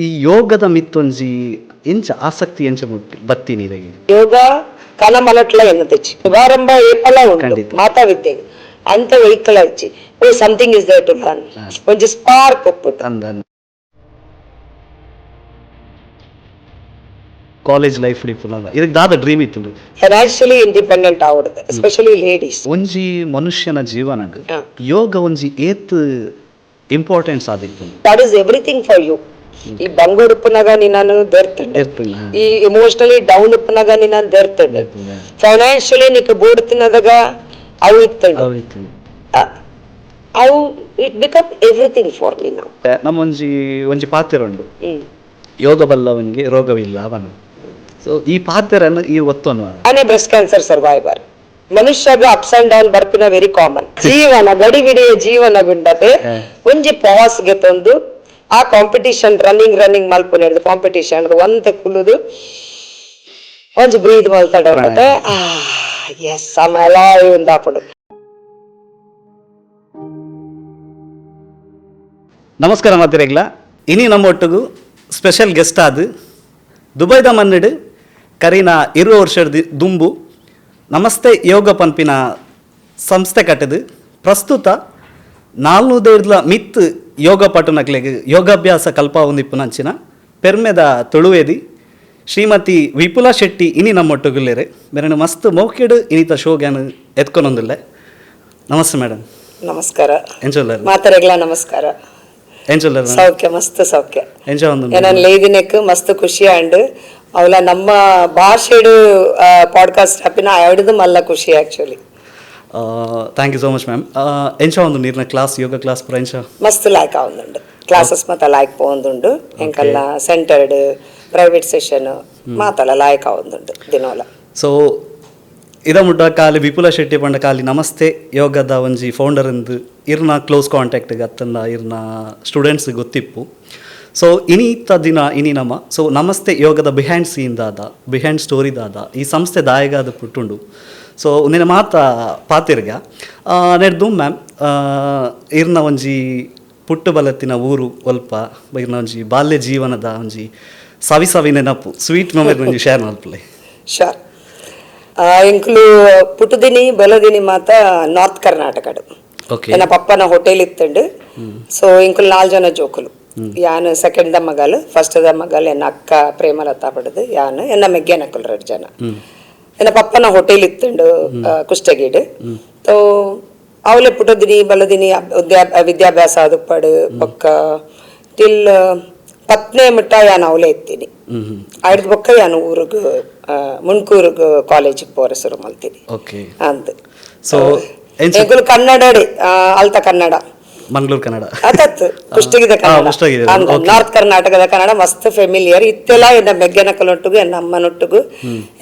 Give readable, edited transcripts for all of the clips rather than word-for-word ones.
ಈ ಯೋಗದ ಮಿತ್ತೊಂಜಿ ಎಂಚ ಆಸಕ್ತಿ ಎಂಚ ಬತ್ತಿ ನೀರಿಗೆ? ಯೋಗ ಕನಮಲಟ್ಲ ಎನ್ನತಚ್ಚಿ ಶುಭಾರಂಭ ಏಪಲ ಉಂಟು. ಖಂಡಿತ. ಮಾತಾ ವಿದ್ಯೆ ಅಂತ ವೆಹಿಕಲ್ ಹಚ್ಚಿ, oh, something is there to learn, ಒಂಜಿ ಸ್ಪಾರ್ಕ್ ಒಪ್ಪುಟ್ಟು. ಅಂದ ಕಾಲೇಜ್ ಲೈಫ್ ಇಪ್ಪುನಗ ಇದಕ್ಕೆ ದಾದ ಡ್ರೀಮ್ ಇತ್ತು? ಫೈನಾನ್ಷಿಯಲಿ ಇಂಡಿಪೆಂಡೆಂಟ್ ಆವಡ್ದು, ಎಸ್ಪೆಷಲಿ ಲೇಡೀಸ್. ಒಂಜಿ ಮನುಷ್ಯನ ಜೀವನಗ್ ಯೋಗ ಒಂಜಿ ಏತ್ ಇಂಪಾರ್ಟೆನ್ಸ್ ಆದಿತ್ತು? That is everything for you. ಈ ಬಂಗೋಡುಪ್ಪುನಗ ನಿನ್ನನ್ನು ದೆರ್ತುಂಡು. ಇರ್ತುಂಡು. ಈ ಎಮೋಷನಲಿ ಡೌನ್ ಉಪ್ಪುನಗ ನಿನ್ನನ್ನು ದೆರ್ತುಂಡು. ಫೈನಾನ್ಷಿಯಲಿ ನಿಕ್ ಬೋರ್ಡ್ ತಿನ್ನದಾಗ ಅವು ಇತ್ತುಂಡು. ಅವು ಇತ್ತು. ಅವು it become everything for me ನಾವು. ನಮ್ಮ ಒಂಜಿ ಒಂಜಿ ಪಾತೆರ ಉಂಡು, ಯೋಗ ಬಲ್ಲವನಿಗೆ ರೋಗವಿಲ್ಲ ಅವನು. ಸೊ ಈ ಪಾತೆರನ್ನು ಈ ಒತ್ತೊನು. ನಾನೇ breast cancer survivor. ಮನುಷ್ಯಗ ups and down ಬರ್ಪಿನ very common. ಜೀವನ ಗಡಿಬಿಡಿಯ ಜೀವನ ಗುಂಡತೆ. ಒಂಜಿ ಪಾಸ್ ಗೆ ತಂದು ಆ competition running running ಮಲ್ಪುನ competition ಒಂತೆ ಕುಲ್ಲುದು ಒಂಜಿ ಬ್ರೀದ್ ಮಲ್ತಡ, ಎಸ್, ಆಮೇಲೆ ಉಂದಾಪುಂಡು. ನಮಸ್ಕಾರ ಮಾತಿರೆಗ್ಲ. ಇನಿ ನಮ್ಮ ಒಟ್ಟಿಗೂ ಸ್ಪೆಷಲ್ ಗೆಸ್ಟ್ ಆದ ದುಬೈದ ಮನ್ನಿಡು ಕರೀನ 20 ವರ್ಷದ ದುಂಬು ನಮಸ್ತೆ ಯೋಗ ಪನ್ಪಿನ ಸಂಸ್ಥೆ ಕಟ್ಟದು ಪ್ರಸ್ತುತ ನಾಲ್ನೂದೇರ್ಲ ಮಿತ್ ಯೋಗ ಪಟುನಕ್ಲೆಗ್ ಯೋಗಾಭ್ಯಾಸ ಕಲ್ಪಾವೊಂದಿಪ್ಪುನಂಚಿನ ಪೆರ್ಮೆದ ತುಳುವೇದಿ ಶ್ರೀಮತಿ ವಿಪುಲಾ ಶೆಟ್ಟಿ ಇನಿ ನಮ್ಮೊಟ್ಟುಗುಲ್ಲೇರು. ಮೇರಣ ಮಸ್ತ್ ಮೌಖಿಡ್ ಇನಿತ ಶೋಗ್ಯಾನ್ ಎತ್ಕೊನೊಂದುಲ್ಲೆ. ನಮಸ್ತೆ ಮೇಡಮ್. ನಮಸ್ಕಾರ. ಎಂಚೊಲ್ಲರ್? ಮಾತರೆಗ್ಲ ನಮಸ್ಕಾರ. ಎಂಚೊಲ್ಲರ್? ಸೌಖ್ಯ, ಮಸ್ತ್ ಸೌಖ್ಯ. ಎಂಚ ಒಂದು? ಏನನ್ ಲೇದಿನಕ್ ಮಸ್ತ್ ಖುಷಿ ಆಂಡ್. ಅವಲ ನಮ್ಮ ಭಾಷೆಡು ಪಾಡ್ಕಾಸ್ಟ್ ಅಪ್ಪಿನ ಅಯ್ಯಡ್ದು ಮಲ್ಲ ಖುಷಿ actually. Thank you so much, ma'am. ಎಂಚ ಒಂದು ನೀರಿನ ಕ್ಲಾಸ್, ಯೋಗ ಕ್ಲಾಸ್ ಪೂರ ಎಂಚ? ಮಸ್ತ್ ಲಾಯ್ಕ್ ಆವೊಂದುಂಡು. ಕ್ಲಾಸಸ್ ಮತ್ತ ಲಾಯ್ಕ್ ಪೋವೊಂದುಂಡು. ಎಂಕಲ್ನ centred private session ಮಾತಲ್ಲ ಲಾಯ್ಕ್ ಆವೊಂದುಂಡು ದಿನೋಲ. ಸೊ ಇದ ಮುಟ್ಟ ಖಾಲಿ ವಿಪುಲ ಶೆಟ್ಟಿ ಪಂಡ ಖಾಲಿ ನಮಸ್ತೆ ಯೋಗದ ಒಂಜಿ ಫೌಂಡರ್ ಎಂದು ಇರ್ನ ಕ್ಲೋಸ್ ಕಾಂಟ್ಯಾಕ್ಟ್ ಅತ್ತಂಡ ಇರ್ನ ಸ್ಟೂಡೆಂಟ್ಸ್ ಗೊತ್ತಿಪ್ಪು. ಸೊ ಇನಿತ ದಿನ ಇನಿ ನಮ್ಮ ಸೊ ನಮಸ್ತೆ ಯೋಗದ ಬಿಹೈಂಡ್ ಸೀನ್ ದಾದ, ಬಿಹೈಂಡ್ ಸ್ಟೋರಿ ದಾದ, ಈ ಸಂಸ್ಥೆ ದಾಯಗಾದ ಪುಟ್ಟುಂಡು, ಸೊ ನಿನ್ನ ಮಾತ ಪಾತಿರ್ಗ ನೆಡ್ದು ಮ್ಯಾಮ್, ಇರ್ನ ಒಂಜಿ ಪುಟ್ಟು ಬಲತ್ತಿನ ಊರು ಒಲ್ಪ, ಇರ್ನ ಒಂಜಿ ಬಾಲ್ಯ ಜೀವನದ ಒಂಜಿ ಸವಿ ಸವಿ ನೆನಪು, ಸ್ವೀಟ್ ಮೆಮೊರಿ ಒಂಜಿ ಶೇರ್ ಮಲ್ಪಲೆ. ಶೋರ್. ಎಂಕುಲು ಪುಟ್ಟುದಿನಿ ಬಲದಿನಿ ಮಾತ ನಾರ್ತ್ ಕರ್ನಾಟಕಡು. ಎನ್ನ ಪಪ್ಪನ ಹೋಟೆಲ್ ಇತ್ತಂಡು. ಸೊ ಎಂಕುಲು ನಾಲ್ ಜನ ಜೋಕುಲು. ಯಾನ್ ಸೆಕೆಂಡ್ the ಮಗಲ್. ಫಸ್ಟ್ the ಮಗಲ್ ಎನ್ನ ಅಕ್ಕ ಪ್ರೇಮಲತಾ ಪಡೆದು, ಯಾನ್, ಎನ್ನ ಮೆಗ್ಗೆನಕುಲು ರಡ್ಡ್ ಜನ. ಎನ್ನ ಪಪ್ಪನ ಹೋಟೆಲ್ ಇತ್ತಂಡು ಕುಷ್ಟಗಿಡ್. ಸೊ ಅವಲೆ ಪುಟ್ಟದಿನಿ ಬಲದಿನಿ ವಿದ್ಯಾಭ್ಯಾಸ ಅದು ಬೊಕ್ಕ ಟಿಲ್ 10ನೇ ಮಟ್ಟ ಯಾನ್ ಅವಲೇ ಇತ್ತೀನಿ. ಹ್ಮ್ ಹ್ಮ್ ಐಡ್ದು ಬೊಕ್ಕ ಯಾನ್ ಊರುಗು ಮುಣ್ಕೂರುಗು ಕಾಲೇಜಿಗೆ ಪೋರ ಶುರು ಮಲ್ತೀನಿ. ಅಂದ್. ಸೊ ಎಂಚ? ಎಂಕುಲು ಕನ್ನಡಡೆ, ಅಲ್ತ ಕನ್ನಡ. ಮಂಗಳೂರು ಕನ್ನಡ. ಅತತ್ ಕುಷ್ಟಗಿದ ಕನ್ನಡ. ಕುಷ್ಟಗಿದ. ಅಂದ ನಾರ್ತ್ ಕರ್ನಾಟಕದ ಕನ್ನಡ ಮಸ್ತ್ ಫೆಮಿಲಿಯರ್ ಇತ್ತೆಲ್ಲ. ಎನ್ನ ಮೆಗ್ಗೆನಕಲೊಟ್ಟುಗು ಎನ್ನ ಅಮ್ಮನೊಟ್ಟುಗು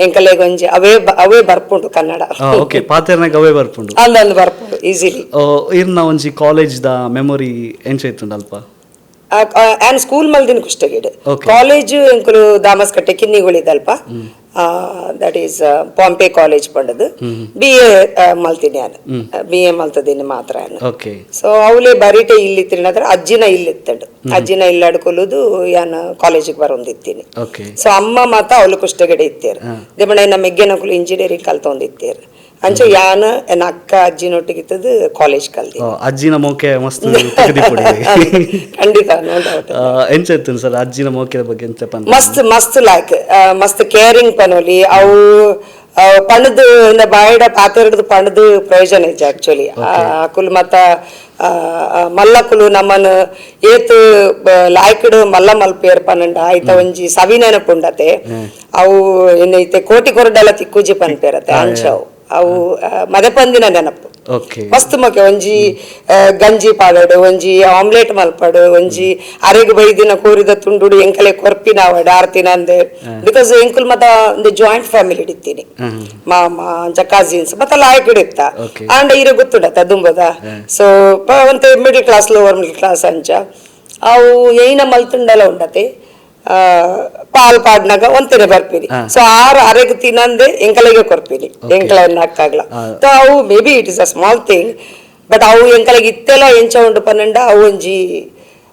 ಎಂಕಲೆಗ್ ಒಂಜಿ ಅವೇ ಅವೇ ಬರ್ಪುಂಡು ಕನ್ನಡ. ಓಕೆ, ಪಾತೆರ್ನಾಗ ಅವೇ ಬರ್ಪುಂಡು. ಅಂದಂದು ಬರ್ಪುಂಡು ಈಸಿಲಿ. ಇರ್ನ ಒಂಜಿ ಕಾಲೇಜ್ ದ ಮೆಮೊರಿ ಎಂಚ ಇತ್ತುಂಡು ಅಲ್ಪ? ಆ್ಯನ್ ಸ್ಕೂಲ್ ಮಲ್ದಿನ ಕುಷ್ಟಗಿಡ್. ಕಾಲೇಜ್ ಎಂಕುಲು Damaskatte ಕಿನ್ನಿಗುಳಿದಲ್ಪ, that is Pompe college ಪಂಡದು. B A ಮಲ್ತೀನಿ ನಾನು, ಬಿ ಎ ಮಲ್ತದೀನಿ ಮಾತ್ರ ನಾನು. ಸೊ ಅವಲೇ ಬರೀಟೆ ಇಲ್ಲಿ ತಿನ್ನದ್ರೆ ಅಜ್ಜಿನ ಇಲ್ಲಿ ಇತ್ತಂಡು. ಅಜ್ಜಿನ ಇಲ್ಲಾಡ್ಕೊಲ್ಲುದು ಯಾನ್ ಕಾಲೇಜಿಗೆ ಬರೋಂದಿತ್ತೀನಿ. ಸೊ ಅಮ್ಮ ಮಾತ ಅವಳು ಕುಷ್ಟಗಡೆ ಇತ್ತೇರು. ದೇಮಣ್ಣ ನಮ್ಮ ಮೆಗ್ಗೆನಕುಲು ಇಂಜಿನಿಯರಿಂಗ್ ಕಲ್ತೊಂದಿತ್ತೇರು. ಅಂಚ ಯಾನ್ ಎನ್ನ ಅಕ್ಕ ಅಜ್ಜಿನೊಟ್ಟಿಗೆ ಇತ್ತದು ಕಾಲೇಜ್ ಕಲ್ದಿ. ಅಜ್ಜಿನ ಮೋಕೆ ಮಸ್ತ್ ತೆಗೆದಿಪ್ಪುಡಿ. ಖಂಡಿತ, ನೋ ಡೌಟ್. ಎಂಚ ಇತ್ತು ಸರ್ ಅಜ್ಜಿನ ಮೋಕೆದ ಬಗ್ಗೆ ಎಂಚ ಪನ್? ಮಸ್ತ್ ಮಸ್ತ್ ಲೈಕ್, ಮಸ್ತ್ ಕೇರಿಂಗ್ ಪನೋಲಿ. ಅವು ಪಣದು ಇಂದ ಬಾಯಿಡ ಪಾತೆರಡ್ದು ಪಣದು ಪ್ರಯೋಜನ ಇಜ್ಜಿ ಆಕ್ಚುಲಿ. ಅಕುಲು ಮತ್ತ ಮಲ್ಲಕುಲು ನಮ್ಮನ್ ಏತ್ ಲಾಯ್ಕಡ್ ಮಲ್ಲ ಮಲ್ಪೇರ್ ಪನ್ನಂಡ ಆಯ್ತ ಒಂಜಿ ಸವಿ ನೆನಪುಂಡತೆ. ಅವು ಏನೈತೆ ಕೋಟಿ ಕೊರಡೆಲ್ಲ ತಿಕ್ಕುಜಿ ಪನ್ಪೇರತೆ. ಅಂಚ ಅವು ಅವು ಮದಪಂದಿನ ನೆನಪು. ಮಸ್ತ್ ಮೊಕೆ. ಒಂಜಿ ಗಂಜಿ ಪಾಡಡು, ಒಂಜಿ ಆಮ್ಲೆಟ್ ಮಲ್ಪಡು, ಒಂಜಿ ಅರೆಗ್ ಬೈದಿನ ಕೋರಿದ ತುಂಡುಡು ಎಂಕಲೆ ಕೊರ್ಪಿನಾವಡ್ ಆರ್ತಿನಂದೆ. Because ಎಂಕುಲ್ ಮತ ಒಂದು ಜಾಯಿಂಟ್ ಫ್ಯಾಮಿಲಿ ಇಡ್ತೀನಿ, ಮಾಮ ಅಂಚ ಕಸಿನ್ಸ್ ಮತ್ತ ಲಾಯಕ್ ಇತ್ತ. ಆಂಡ ಇರೆ ಗೊತ್ತುಂಡತ ದುಂಬದ. ಸೊ ಒಂತೆ middle class, lower middle class ಅಂಚ. ಅವು ಏನ ಮಲ್ತುಂಡಲ ಉಂಡತೆ. ಪಾಲ್ ಪಾಡ್ನಾಗ ಒಂತೆನೆ ಬರ್ಪಿನಿ. ಸೊ ಆರು ಅರೆಗ್ ತಿನ್ನಂದೆ ಎಂಕಲೆಗೆ ಕೊರ್ಪಿನಿ, ಎಂಕಲ ಅಕ್ಕಾಗ್ಲ. ಸೊ ಅವು maybe it is a small thing, but ಅವು ಎಂಕಲೆಗೆ ಇತ್ತೆಲ್ಲ ಎಂಚ ಉಂಡು ಪನ್ನಂಡ ಅವು ಒಂಜಿ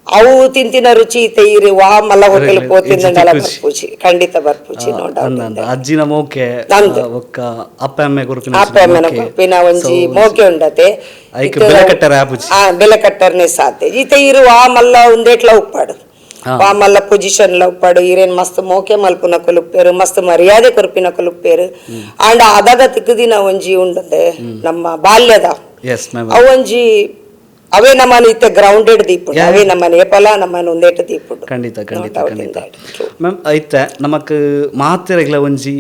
ಅವು ತಿಂತಿನ ರುಚಿ ಇತ್ತೆ ಇರು ವಾ ಮಲ್ಲ ಹೋಟೆಲ್ ಪೋತಿಂದಂಡಲ ತಿಕ್ಕುಜಿ. ಬರ್ಪುಜಿ, ಖಂಡಿತ ಬರ್ಪುಜಿ, ನೋ ಡೌಟ್. ಅಂದ ಅಜ್ಜಿನ ಮೋಕೆ ಅಂದ್. ಬೊಕ್ಕ ಅಪ್ಪ ಅಮ್ಮೆ ಕೊರ್ಪಿನ ಅಪ್ಪ ಅಮ್ಮನ ಕೊರ್ಪಿನ ಒಂಜಿ ಮೋಕೆ ಉಂಡತೆ. ಐಕ್ ಬೆಲೆ ಕಟ್ಟರೆ ಆಪುಜಿ. ಆ ಬೆಲೆ ಕಟ್ಟರ್ನೆ ಸಾಧ್ಯ ಈತ ಇರು ಆ ಮಲ್ಲ ಉಂದೇಟ್ಲ ಉಪ್ಪಾಡು, ಆ ಮಲ್ಲ ಪೊಸಿಷನ್ ಲ ಉಪ್ಪಾಡು. ಇರೇನ್ ಮಸ್ತ್ ಮೋಕೆ ಮಲ್ಪುನ ಕೊಲುಪ್ಪೇರು, ಮಸ್ತ್ ಮರ್ಯಾದೆ ಕೊರ್ಪಿನ ಕೊಲುಪ್ಪೇರು. ಆಂಡ ಅದಾಗ ತಿಕ್ಕುದಿನ ಒಂಜಿ ಉಂಡತೆ ನಮ್ಮ ಬಾಲ್ಯದ ಎಸ್ ಮ್ಯಾಮ್. ಅವು ಒಂಜಿ ಅವೇ ನಮ್ಮನ ಇತ್ತೆ ಗ್ರೌಂಡೆಡ್ ದೀಪುಂಡು, ಅವೇ ನಮ್ಮನ ಏಪಲ ನಮ್ಮನ ಉಂದೇಟ ದೀಪುಂಡು. ಖಂಡಿತ ಖಂಡಿತ. No doubt in ಖಂಡಿತ. that. True. Ma'am, ಐತೆ ನಮಕ್ ಮಾತೆರೆಗ್ಲ ಒಂಜಿ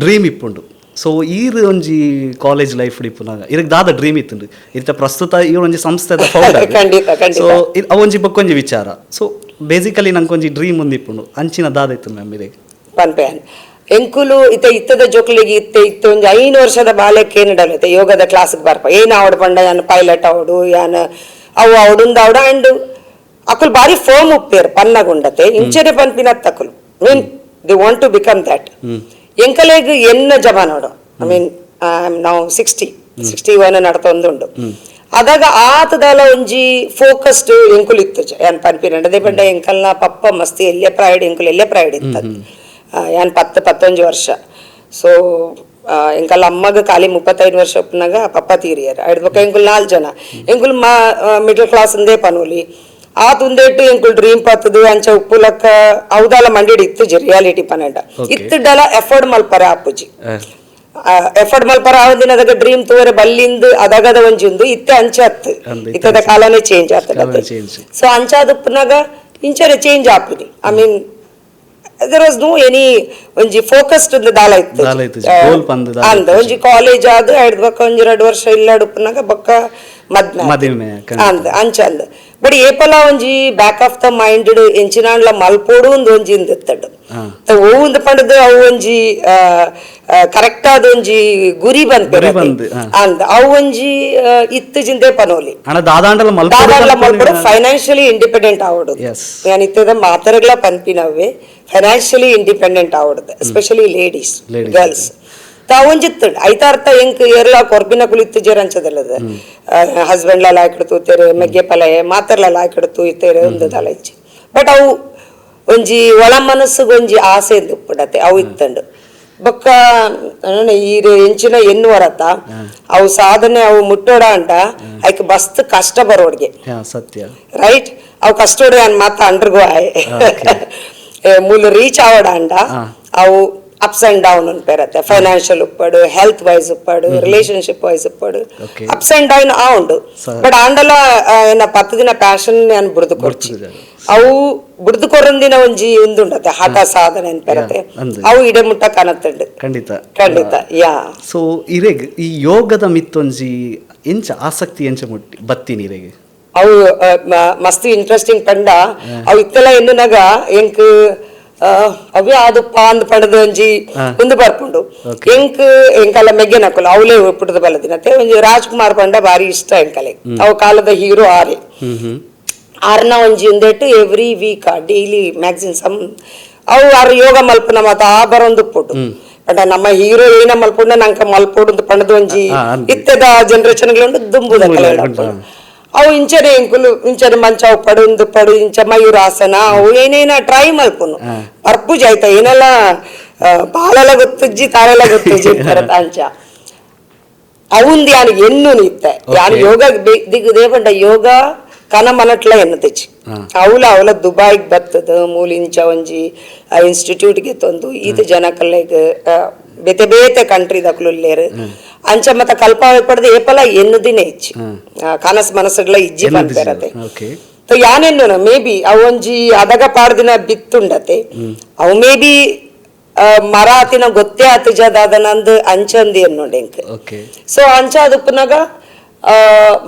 ಡ್ರೀಮ್ ಇಪ್ಪುಂಡು. ಸೊ ಈರ್ ಒಂಜಿ ಕಾಲೇಜ್ ಲೈಫ್ ಇಪ್ಪುನಾಗ ಇರಗ್ ದಾದ ಡ್ರೀಮ್ ಇತ್ತುಂಡು? ಇತ್ತ ಪ್ರಸ್ತುತ ಈರ್ ಒಂಜಿ ಸಂಸ್ಥೆದ ಫೌಂಡರ್. ಖಂಡಿತ, ಖಂಡಿತ. ಸೊ ಅವೊಂಜಿ ಬೊಕ್ಕೊಂಜಿ ವಿಚಾರ. ಸೊ ಬೇಸಿಕಲಿ ನಂಕೊಂಜಿ ಡ್ರೀಮ್ ಒಂದು ಇಪ್ಪುಂಡು, ಅಂಚಿನ ದಾದ ಇತ್ತು ಮ್ಯಾಮ್ ಇರೆಗ್? ಪನ್ಪೆಯಾನ್ ಎಂಕುಲು ಇತ್ತ ಇತ್ತದ ಜೋಕ್ಲಿಗೆ ಇತ್ತೆ ಇತ್ತು ಒಂಜಿ 5 ವರ್ಷದ ಬಾಲಕ್ಕೆ ಏನಿಡಲತ್ತೆ ಯೋಗದ ಕ್ಲಾಸ್ಗೆ ಬರ್ಪ ಏನ್ ಆವಡು ಪಂಡ ಯಾನ್ ಪೈಲಟ್ ಆವಡು, ಯಾನ್ ಅವು ಅವಡುಂದ ಆವಡು. ಅಂಡ್ ಅಕುಲು ಬಾರಿ ಫರ್ಮ್ ಉಪ್ಪೇರು ಪನ್ನಗುಂಡತೆ, ಇಂಚನೆ ಪನ್ಪಿನತ್ತ ಅಕುಲು mean they want to become that. ಎಂಕಲೆಗ್ ಎನ್ನ ಜಮಾನೋಡು, I mean ನಾವು 60, 61 ನಡತೊಂದುಂಡು. ಅದಾಗ ಆತದಲ ಒಂಜಿ ಫೋಕಸ್ಡ್ ಎಂಕುಲು ಇತ್ತು ಯಾನ್ ಪನ್ಪಿನ ಅದೇ ಪಂಡ ಎಂಕಲ್ನ ಪಪ್ಪ ಮಸ್ತ್ ಎಲ್ಲೆ ಪ್ರೈಡ್, ಎಂಕುಲು ಎಲ್ಲೆ ಪ್ರೈಡ್ ಇತ್ತದ. ಯಾನ್ 10, 11 ವರ್ಷ. ಸೊ ಎಂಕಲ್ ಅಮ್ಮಗ ಖಾಲಿ 35 ವರ್ಷ ಉಪ್ಪುನಾಗ ಪಪ್ಪ ತೀರಿಯರ್. ಐಡ್ ಬೊಕ್ಕ ಎಂಕುಲು ನಾಲ್ ಜನ, ಎಂಕುಲು ಮಾ ಮಿಡಲ್ ಕ್ಲಾಸ್ ಅಂದೇ ಪನೋಲಿ. ಆತ ಉಂದೇಟು ಎಂಕುಲು ಡ್ರೀಮ್ ಪತ್ತದು ಅಂಚ ಉಪ್ಪುಲಕ್ಕ ಅವದಾಲ ಮಂಡಿಡ್ ಇತ್ತುಜಿ ರಿಯಾಲಿಟಿ ಪನೆಂಡ. ಇತ್ತುಡಲ ಎಫೋರ್ಡ್ ಮಲ್ಪರೆ ಆಪುಜಿ. ಎಫರ್ಟ್ ಮಲ್ಪರ ಆವಂದಿನ ಅದಾಗ ಡ್ರೀಮ್ ತೋರೆ ಬಲ್ಲಿಂದು ಅದಗದ ಒಂಜಿ ಉಂದು ಇತ್ತೆ ಅಂಚ ಅತ್ತು. ಅಂದ್ ಇತ್ತೆ. ಇತ್ತದ ಕಾಲನೇ ಚೇಂಜ್ ಆಗ್ತದೆ. ಕಾಲನೇ change. So ಅಂಚಾದುಪ್ಪುನಾಗ ಇಂಚನೆ change ಆಪುಜಿ. I mean, there was no any ಒಂಜಿ ಫೋಕಸ್ಡ್ ದಾಲ ಇತ್ತು. ದಾಲ ಇತ್ತುಜಿ. Goal ಪಂದ್ ದಾಲ. ಅಂದ್ ಒಂಜಿ ಕಾಲೇಜ್ ಆದ್ ಐಡ್ದ್ ಬೊಕ್ಕ ಒಂಜಿ 2 ವರ್ಷ ಇಲ್ಲಾಡುಪ್ಪುನಾಗ ಬೊಕ್ಕ ಮದ್ಮೆ ಆತು. ಮದಿಮೆ, ಖಂಡಿತ. ಅಂದ್ ಅಂಚ ಅಂದ್. ಬಟ್ ಏಪಲ ಒಂಜಿ back of the mind ಎಂಚಿನಾಂಡ್ಲ ಮಲ್ಪೋಡು ಒಂದು ಒಂಜಿ ಇಂದಿತ್ತಡು. ಓಂದು ಪಂಡದು ಅವು ಒಂಜಿ ಕರೆಕ್ಟ್ ಆದ ಒಂಜಿ ಗುರಿ ಬಂದ್. ಗುರಿ ಬಂದ್, ಹಾ. ಅಂದ್ ಅವು ಒಂಜಿ ಇತ್ತು ಜಿಂದೆ ಪನೋಲಿ. ಅಣ್ಣ ದಾದಾಂಡಲ ದಾದಾಂಡ್ಲ ಮಲ್ಪೊಡು, ಮಲ್ಪೊಡು. ಫೈನಾನ್ಷಿಯಲಿ ಇಂಡಿಪೆಂಡೆಂಟ್ ಆವಡು. ನಾನು ಇತ್ತದ ಮಾತರಗಳ ಪನ್ಪಿನವೇ ಫೈನಾನ್ಷಿಯಲಿ ಇಂಡಿಪೆಂಡೆಂಟ್ ಆವಡುದು, especially ladies. Ladies. Girls ತಾವೊಂಜಿತ್ತು ಐತಾರ್ಥ ಎಂಕ್ ಏರ್ಲ ಕೊರ್ಪಿನ ಕುಳಿತು ಜೇರಂಚದಲ್ಲದ ಹಸ್ಬೆಂಡ್ ಲ ಲಾಯ್ಕಡ್ ತೂತೇರು, ಮೆಗ್ಗೆ ಪಲೆ ಮಾತರ್ಲ ಲಾಯ್ಕಡ್ ತೂತೇರು ಒಂದು ದಲ ಇಜ್ಜಿ. ಬಟ್ ಅವು ಒಂಜಿ ಒಳ ಮನಸ್ಸುಗ್ ಒಂಜಿ ಆಸೆ ಉಪ್ಪುಡತೆ ಅವು ಇತ್ತಂಡು. ಬೊಕ್ಕ ಈರ್ ಎಂಚಿನ ಎನ್ನುವರತ್ತ ಅವು ಸಾಧನೆ ಅವು ಮುಟ್ಟೋಡ ಅಂಡ ಐಕ್ ಮಸ್ತ್ ಕಷ್ಟ ಬರೋಡ್ಗೆ. ಹಾ, ಸತ್ಯ. ರೈಟ್, ಅವು ಕಷ್ಟೋಡೆ ಅನ್ ಮಾತ ಅಂಡರ್ಗೋ ಆಯೆ ಮೂಲ ರೀಚ್ ಆವಡ ಅಂಡ ಅವು ups and down ಅನ್ಪೇರತ್ತೆ. Financial ಉಪ್ಪಡು, health wise ಉಪ್ಪಡು, relationship wise ಉಪ್ಪಡು. Ups and down ಆ ಉಂಡು. ಬಟ್ ಆಂಡಲ ಏನ 10 ದಿನ ಪ್ಯಾಷನ್ ನಾನು ಬುಡ್ದು ಕೊರ್ಚಿ. ಅವು ಬುಡ್ದು ಕೊರಂದಿನ ಒಂಜಿ ಉಂದುಂಡತೆ ಹಠ ಸಾಧನೆ ಅನ್ಪೇರತ್ತೆ. ಅಂದ್. ಅವು ಇಡೆ ಮುಟ್ಟ ಕನತ್ತುಂಡು. ಖಂಡಿತ. ಖಂಡಿತ, ಯಾ. ಸೊ ಇರೆಗ್ ಈ ಯೋಗದ ಮಿತ್ತೊಂಜಿ ಎಂಚ ಆಸಕ್ತಿ ಎಂಚ ಮುಟ್ಟಿ ಬತ್ತೀನಿ ಇರೆಗ್? ಅವು ಮಸ್ತ್ ಇಂಟ್ರೆಸ್ಟಿಂಗ್ ಪಂಡ ಅವು ಇತ್ತೆಲ್ಲ ಎನ್ನುನಾಗ ಎಂಕ್ ಅವೇ ಆದುಪ್ಪ ಅಂದ್ ಪಂಡದ ಒಂಜಿ ಒಂದು ಬರ್ಪುಂಡು. ಎಂಕ್ ಎಂಕಲ್ಲ ಮೆಗ್ಗೆನಕುಲು ಅವಲೇ ಪುಟ್ಟದ ಬಲದಿನತೆ ಒಂಜಿ ರಾಜ್ಕುಮಾರ್ ಪಂಡ ಬಾರಿ ಇಷ್ಟ ಎಂಕಲೆ. ಅವು ಕಾಲದ ಹೀರೋ ಆರೆ. ಹ್ಮ್ ಹ್ಮ್ ಆರ್ನ ಒಂಜಿ ಉಂದೆಟ್ಟು every week daily magazine some ಅವು ಆರು ಯೋಗ ಮಲ್ಪುನ ಮಾತ ಆ ಬರೊಂದು ಪುಟ್ಟು. ಬಟ್ ನಮ್ಮ ಹೀರೋ ಏನ ಮಲ್ಪುಂಡ ನಂಕ ಮಲ್ಪೊಡು ಅಂತ ಪಂಡದ ಒಂಜಿ ಅಂದ್. ಇತ್ತೆದ ಜನರೇಷನ್ ಉಂಡು ದುಂಬುದ ಕಲೆ. ಉಂಟು. ಅವು ಇಂಚನೆ ಎಂಕುಲು ಇಂಚನೆ ಮಂಚ ಅವು ಪಡು ಇಂದು ಪಡು ಇಂಚ ಮಯೂರಾಸನ ಅವು ಏನೇನ ಟ್ರೈ ಮಲ್ಪುನು. ಪರ್ಪುಜ ಆಯ್ತಾ ಏನೆಲ್ಲ ಬಾಲೆಲ್ಲ ಗೊತ್ತುಜ್ಜಿ ತಾರೆಲ್ಲ ಗೊತ್ತುಜ್ಜಿ ಅಂತಾರತ್ತ ಅಂಚ. ಅವುಂದು ಯಾನ್ ಎನ್ನು ಇತ್ತೆ ಯಾನ್ ಯೋಗ ದಿಗ್గు ದೇಪಂಡ ಯೋಗ ಕನ ಮನಟ್ಲ ಎನ್ನತಿಚ್ಚಿ. ಅವಲ ಅವಲ ದುಬಾಯ್ಗ್ ಬತ್ತದ ಮೂಲ ಇಂಚ ಒಂಜಿ ಇನ್ಸ್ಟಿಟ್ಯೂಟ್ಗೆ ತಂದು ಈತ ಜನಕಲ್ಲೆಗ್ ಬೇತೆ ಬೇತೆ ಕಂಟ್ರಿ ದಕ್ಲು ಅಂಚ ಮತ್ತ ಕಲ್ಪ ಪಡೆದು ಏಪಲ ಎನ್ನು ದಿನ ಇಚ್ಚಿ ಕನಸ್ ಮನಸ್ಸುಗಳ ಇಜ್ಜಿ ಪನ್ಪೆರತೆ. ಯಾನೆನ್ನು ಮೇ ಬಿ ಅವು ಒಂಜಿ ಅದಗ ಪಾಡ್ದಿನ ಬಿತ್ತುಂಡತೆ. ಅವು ಮೇ ಬಿ ಮರ ಆತಿನ ಗೊತ್ತೇ ಆತಿಜದಾದನಂದು ಅಂಚಂದಿ ಎನ್ನುಂಡೆ ಎಂಕ್. ಸೊ ಅಂಚ ಅದುಪ್ಪುನಾಗ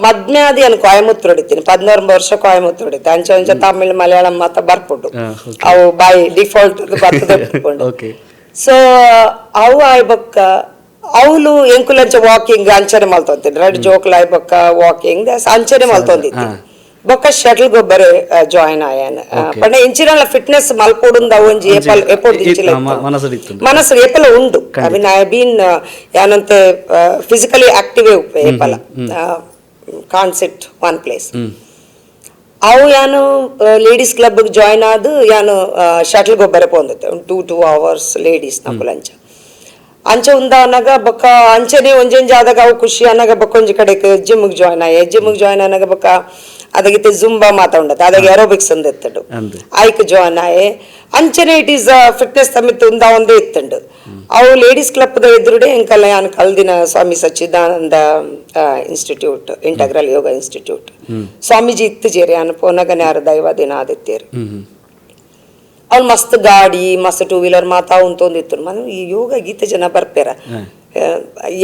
ಮದ್ಮೆ ಆದಿ ಅನ್ ಕೋಯಮುತ್ತೂರು ಹೊಡಿತೀನಿ, 11 ವರ್ಷ ಕೋಯಮುತ್ತೂರು ಹೊಡಿತೆ. ಅಂಚ ಅಂಚ ತಮಿಳ್ ಮಲಯಾಳಂ ಮಾತ ಬರ್ಪುಂಡು. ಅವು ಬೈ ಡಿಫಾಲ್ಟ್ ಬರ್ತದೆ. ಸೊ ಅವು ಆಯ್ಬೊಕ್ಕ ಅವಳು ಎಂಕುಲಂಚ ವಾಕಿಂಗ್ ಅಂಚನೆ ಮಲ್ತೊಂತೀನಿ. ರೆಡ್ ಜೋಕ್ಲು ಆಯ್ಬೊಕ್ಕ ವಾಕಿಂಗ್ ಅಂಚನೆ ಮಲ್ತೊಂದಿತ್ತಿ. ಬೊಕ್ಕ ಶಟಲ್ ಗೊಬ್ಬರ ಜಾಯಿನ್ ಆಯಾನ. ಪಂಡ ಇಂಚಿನ ಫಿಟ್ನೆಸ್ ಮಲ್ಪೊಡುಂದ ಒಂಜಿ ಏಪಲ್ ಏಪೊಡ್ದು ಇಂಚಿಲ ಮನಸ್ಸು. ಮನಸ್ಸು ಏಪಲ ಉಂಡು. I mean, I been ಯಾನಂತೆ physically active Uppe ಏಪಲ, can't sit one place. ಅವು ಯಾನು ladies club join ಆದ್ ಯಾನು ಶಟಲ್ ಗೊಬ್ಬರ ಪೋಂದಿತ್ತೆ two two hours ladies ನಕುಲಂಚ ಅಂಚ ಉಂದ ಅನ್ನಾಗ ಬೊಕ್ಕ ಅಂಚನೆ ಒಂಜೊಂಜಿ ಆದಾಗ ಅವು ಖುಷಿ ಅನ್ನಾಗ ಬೊಕ್ಕ ಒಂಜಿ ಕಡೆಕ್ ಜಿಮ್ಗೆ ಜಾಯ್ನ್ ಆಯೆ. ಜಿಮ್ಗೆ ಜಾಯ್ನ್ ಆನಾಗ ಬೊಕ್ಕ ಅದಗಿತ್ತೆ ಜುಂಬಾ ಮಾತಾ ಉಂಡತ್ತೆ, ಅದಾಗ ಏರೋಬಿಕ್ಸ್ ಒಂದು ಎತ್ತಡು. ಅಂದ್. ಆಯ್ಕ್ ಜಾಯ್ನ್ ಆಯೆ. ಅಂಚನೆ it is fitness ತಮ್ಮಿತ್ತು ಉಂದ ಒಂದೇ ಇತ್ತಂಡು. ಅವು ಲೇಡೀಸ್ ಕ್ಲಬ್ the ಎದುರುಡೆ ಎಂಕಲ್ಲ ಯಾನ್ ಕಲ್ದಿನ ಸ್ವಾಮಿ ಸಚ್ಚಿದಾನಂದ ಇನ್ಸ್ಟಿಟ್ಯೂಟ್, ಇಂಟಗ್ರಲ್ ಯೋಗ ಇನ್ಸ್ಟಿಟ್ಯೂಟ್. ಸ್ವಾಮೀಜಿ ಇತ್ತು ಜೇರಿ, ಯಾನ್ ಪೋನಗನೆ ಯಾರು ದೈವ ದಿನ ಆದಿತ್ತೇರು. ಹ್ಮ್ ಹ್ಮ್ ಅವ್ನು ಮಸ್ತ್ ಗಾಡಿ, ಮಸ್ತ್ ಟೂ ವೀಲರ್ ಮಾತಾ ಉಂತೊಂದಿತ್ತು. ಮನ ಈ ಯೋಗ ಗೀತೆ ಜನ ಬರ್ಪೇರ,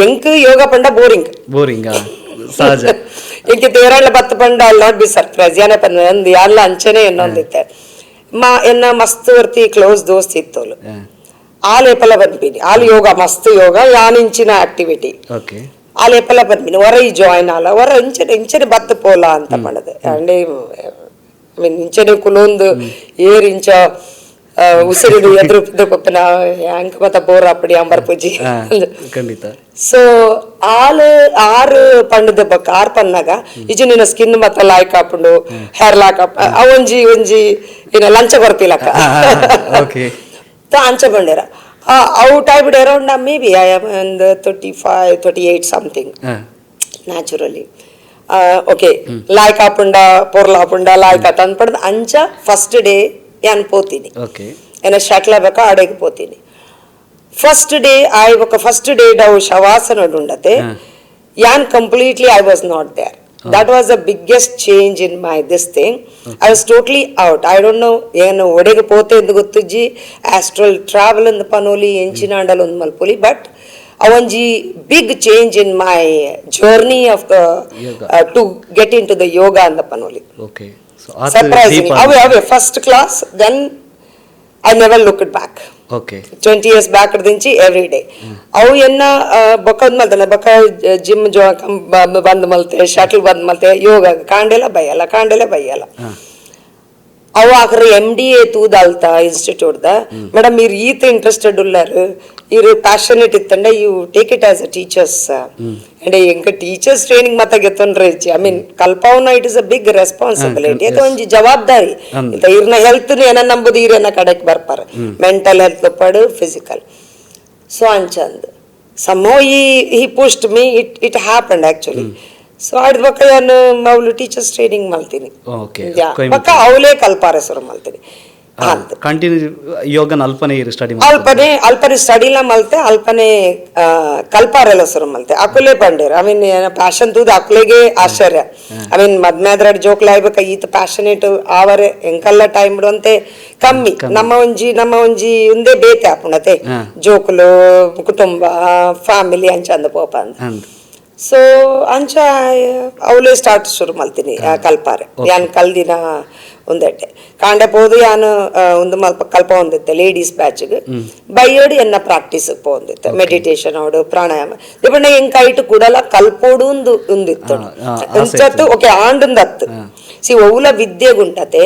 ಎಂಕ್ ಯೋಗ ಪಂಡ ಬೋರಿಂಗ್. ಬೋರಿಂಗ್ ಸಹಜ. ಎಂಕೆ ತೇರಾಳ ಬತ್ತ ಪಂಡ I not be surprise. ಏನಪ್ಪ ಅಂದ್ ಎಲ್ಲ ಅಂಚನೆ ಎನ್ನೊಂದಿತ್ತೆ. ಮಾ ಎನ್ನ ಮಸ್ತ್ ವರ್ತಿ ಕ್ಲೋಸ್ ದೋಸ್ತ್ ಇತ್ತೋಲು. ಆ ಲೇಪಲ ಬಂದ್ಬಿನಿ ಆಲ್ ಯೋಗ, ಮಸ್ತ್ ಯೋಗ ಯಾನ್ ಇಂಚಿನ ಆಕ್ಟಿವಿಟಿ. ಆ ಲೇಪಲ ಬಂದ್ಬಿನಿ ಹೊರ ಈ ಜಾಯ್ನ್ ಆಲ ಹೊರ ಇಂಚನೆ ಇಂಚನೆ ಬತ್ತ ಪೋಲ ಅಂತ ಮಾಡದೆ. ಅಂಡ್ I mean ಇಂಚನೆ ಕುಲೊಂದು ಏರ್ ಇಂಚ ಉಸಿರಿಡು ಎದುರು ಪಪ್ಪನ ಅಂಕ ಮತ್ತ ಬೋರ್ ಅಪ್ಪಡಿ ಅಂಬರ್ ಪೂಜಿ. ಖಂಡಿತ. ಸೊ ಆಲ್ ಆರು ಪಂಡದ ಬಕ್ಕ ಆರ್ ಪನ್ನಾಗ ಇಜು ನಿನ್ನ ಸ್ಕಿನ್ ಮತ್ತ ಲಾಯ್ಕ್ ಹಾಪುಂಡು, ಹೇರ್ ಲಾಕ್ ಹಾಪ ಒಂಜಿ ಒಂಜಿ ಏನ ಲಂಚ ಕೊರ್ಪಿಲಕ್ಕ. ಅಂಚ ಬಂಡೇರ out I ಬಿಡ್ around maybe I am ಒಂದು 35, 38 something. Naturally okay ಲಾಯ್ಕ್ ಹಾಪುಂಡ, ಪೊರ್ಲ ಹಾಪುಂಡ, ಲಾಯ್ಕ್ ಆತ ಅಂದ್ಪಡ್ದು ಅಂಚ ಫಸ್ಟ್ ಡೇ ಯಾನ್ ಪೋತೀನಿ. ಏನ ಶಟ್ಲ ಬೇಕಾ ಅಡೆಗೆ ಪೋತೀನಿ. ಫಸ್ಟ್ ಡೇ ಆಯ್ ಬೊಕ ಫಸ್ಟ್ ಡೇ ಡವು ಶವಾಸನ ಉಂಡತೆ. ಯಾನ್ completely I was not there. That was the biggest change in my this thing. I was totally out. I don't know ಏನು ಒಡೆಗೆ ಪೋತೆ ಎಂದು ಗೊತ್ತುಜ್ಜಿ, ಆಸ್ಟ್ರಲ್ ಟ್ರಾವೆಲ್ ಅಂದ್ ಪನೋಲಿ, ಎಂಚಿನ ಅಂಡಲ್ ಒಂದು ಮಲ್ಪೊಲಿ. ಬಟ್ ಅವೊಂಜಿ big change in my journey of the yoga. To get into the yoga ಅಂದ ಪನೋಲಿ. Okay so surprising ಅವೇ ಅವೇ first class, then I never look it back. 20 years back ದಿಂಚಿ every day ಅವು ಎನ್ನ ಬೊಕ್ಕ ಮಲ್ತನ ಬೊಕ್ಕ ಜಿಮ್ ಜೋ ಬಂದ್ ಮಲ್ತೆ, shuttle bandh ಮಲ್ತೆ, ಯೋಗ ಕಾಂಡೆಲ ಬೈಯಲ್ಲ, ಕಾಂಡೆಲ ಬೈಯಲ್ಲ. ಅವು ಆಖರಿ M D A ತೂದಲ್ತ institute the madam ಇರ್ ಈತ ಇಂಟ್ರೆಸ್ಟೆಡ್ ಉಳ್ಳಾರು, ಇರ್ ಪ್ಯಾಷನೇಟ್ ಇತ್ತಂಡ you take it as a teachers. And ಎಂಕ ಟೀಚರ್ಸ್ ಟ್ರೈನಿಂಗ್ ಮತ್ತ ಗೆತ್ತೊಂಡ್ರೆ I mean ಕಲ್ಪವನ it is a big responsibility ಅದು ಒಂಜಿ ಜವಾಬ್ದಾರಿ. ಇತ್ತ ಇರ್ನ ಹೆಲ್ತ್ ಏನ ನಂಬುದು ಇರೇನ ಕಡೆಕ್ ಬರ್ಪಾರ, ಮೆಂಟಲ್ ಹೆಲ್ತ್ ಪಡು ಫಿಸಿಕಲ್. ಸೊ ಅಂಚಂದ್ somehow he pushed me, it happened actually. So ಆಡಿದ ಬೊಕ್ಕ ನಾನು ಮೌಲು ಟೀಚರ್ಸ್ ಟ್ರೈನಿಂಗ್ ಮಲ್ತೀನಿ. ಬೊಕ್ಕ ಅವಲೇ ಕಲ್ಪಾರೆ ಶುರು ಮಲ್ತೀನಿ ಅಂತ. ಕಂಟಿನ್ಯೂ ಯೋಗನ ಅಲ್ಪನೆ ಇರು ಸ್ಟಡಿ. ಅಲ್ಪನೆ ಅಲ್ಪನೆ ಸ್ಟಡಿಲ ಮಲ್ತೆ, ಅಲ್ಪನೆ ಕಲ್ಪಾರೆಲ್ಲ ಶುರು ಮಲ್ತೆ. ಅಕುಲೇ ಪಂಡೇರು, I mean passion ತೂದು ಅಕುಲೆಗೆ ಆಶ್ಚರ್ಯ. I mean ಮದ್ಮೆದ್ರಡ್ ಜೋಕ್ಲ ಆಯ್ಬೇಕ ಈತ ಪ್ಯಾಷನೇಟ್ ಆವರೆ ಎಂಕಲ್ಲ ಟೈಮ್ ಅಂತೆ ಕಮ್ಮಿ. ನಮ್ಮ ಒಂಜಿ ಉಂದೇ ಬೇತೆ ಆಪುಂಡತೆ. ಜೋಕುಲು, ಕುಟುಂಬ, ಫ್ಯಾಮಿಲಿ ಅಂಚ ಅಂದ ಪೋಪ ಅಂದ. ಅಂದ್. ಸೊ ಅಂಚ ಅವಲೇ ಸ್ಟಾರ್ಟ್ ಶುರು ಮಲ್ತೀನಿ ಕಲ್ಪಾರೆ. ಯಾನ್ ಕಲ್ದಿನ ಒಂದೆಟ್ಟೆ ಕಾಂಡೆ ಪೋದು ಯಾನ್ ಒಂದು ಮಲ್ಪ ಕಲ್ಪ ಒಂದಿತ್ತೆ ಲೇಡೀಸ್ ಬ್ಯಾಚ್ಗೆ. ಬೈಯೋಡು ಎನ್ನ ಪ್ರಾಕ್ಟೀಸ್ ಪೋಂದಿತ್ತೆ, ಮೆಡಿಟೇಷನ್ ಅವಡು, ಪ್ರಾಣಾಯಾಮ ದಿಪಂಡ. ಎಂಕ ಐಟ್ ಕೂಡಲ ಕಲ್ಪೋಡು ಒಂದು ಒಂದಿತ್ತು. ಆಸೆ. ಇಂಚತ್ತು ಓಕೆ ಆಂಡಂದು ಅತ್ತು. ಸಿ ಒವ್ಲ ವಿದ್ಯೆಗುಂಟತೆ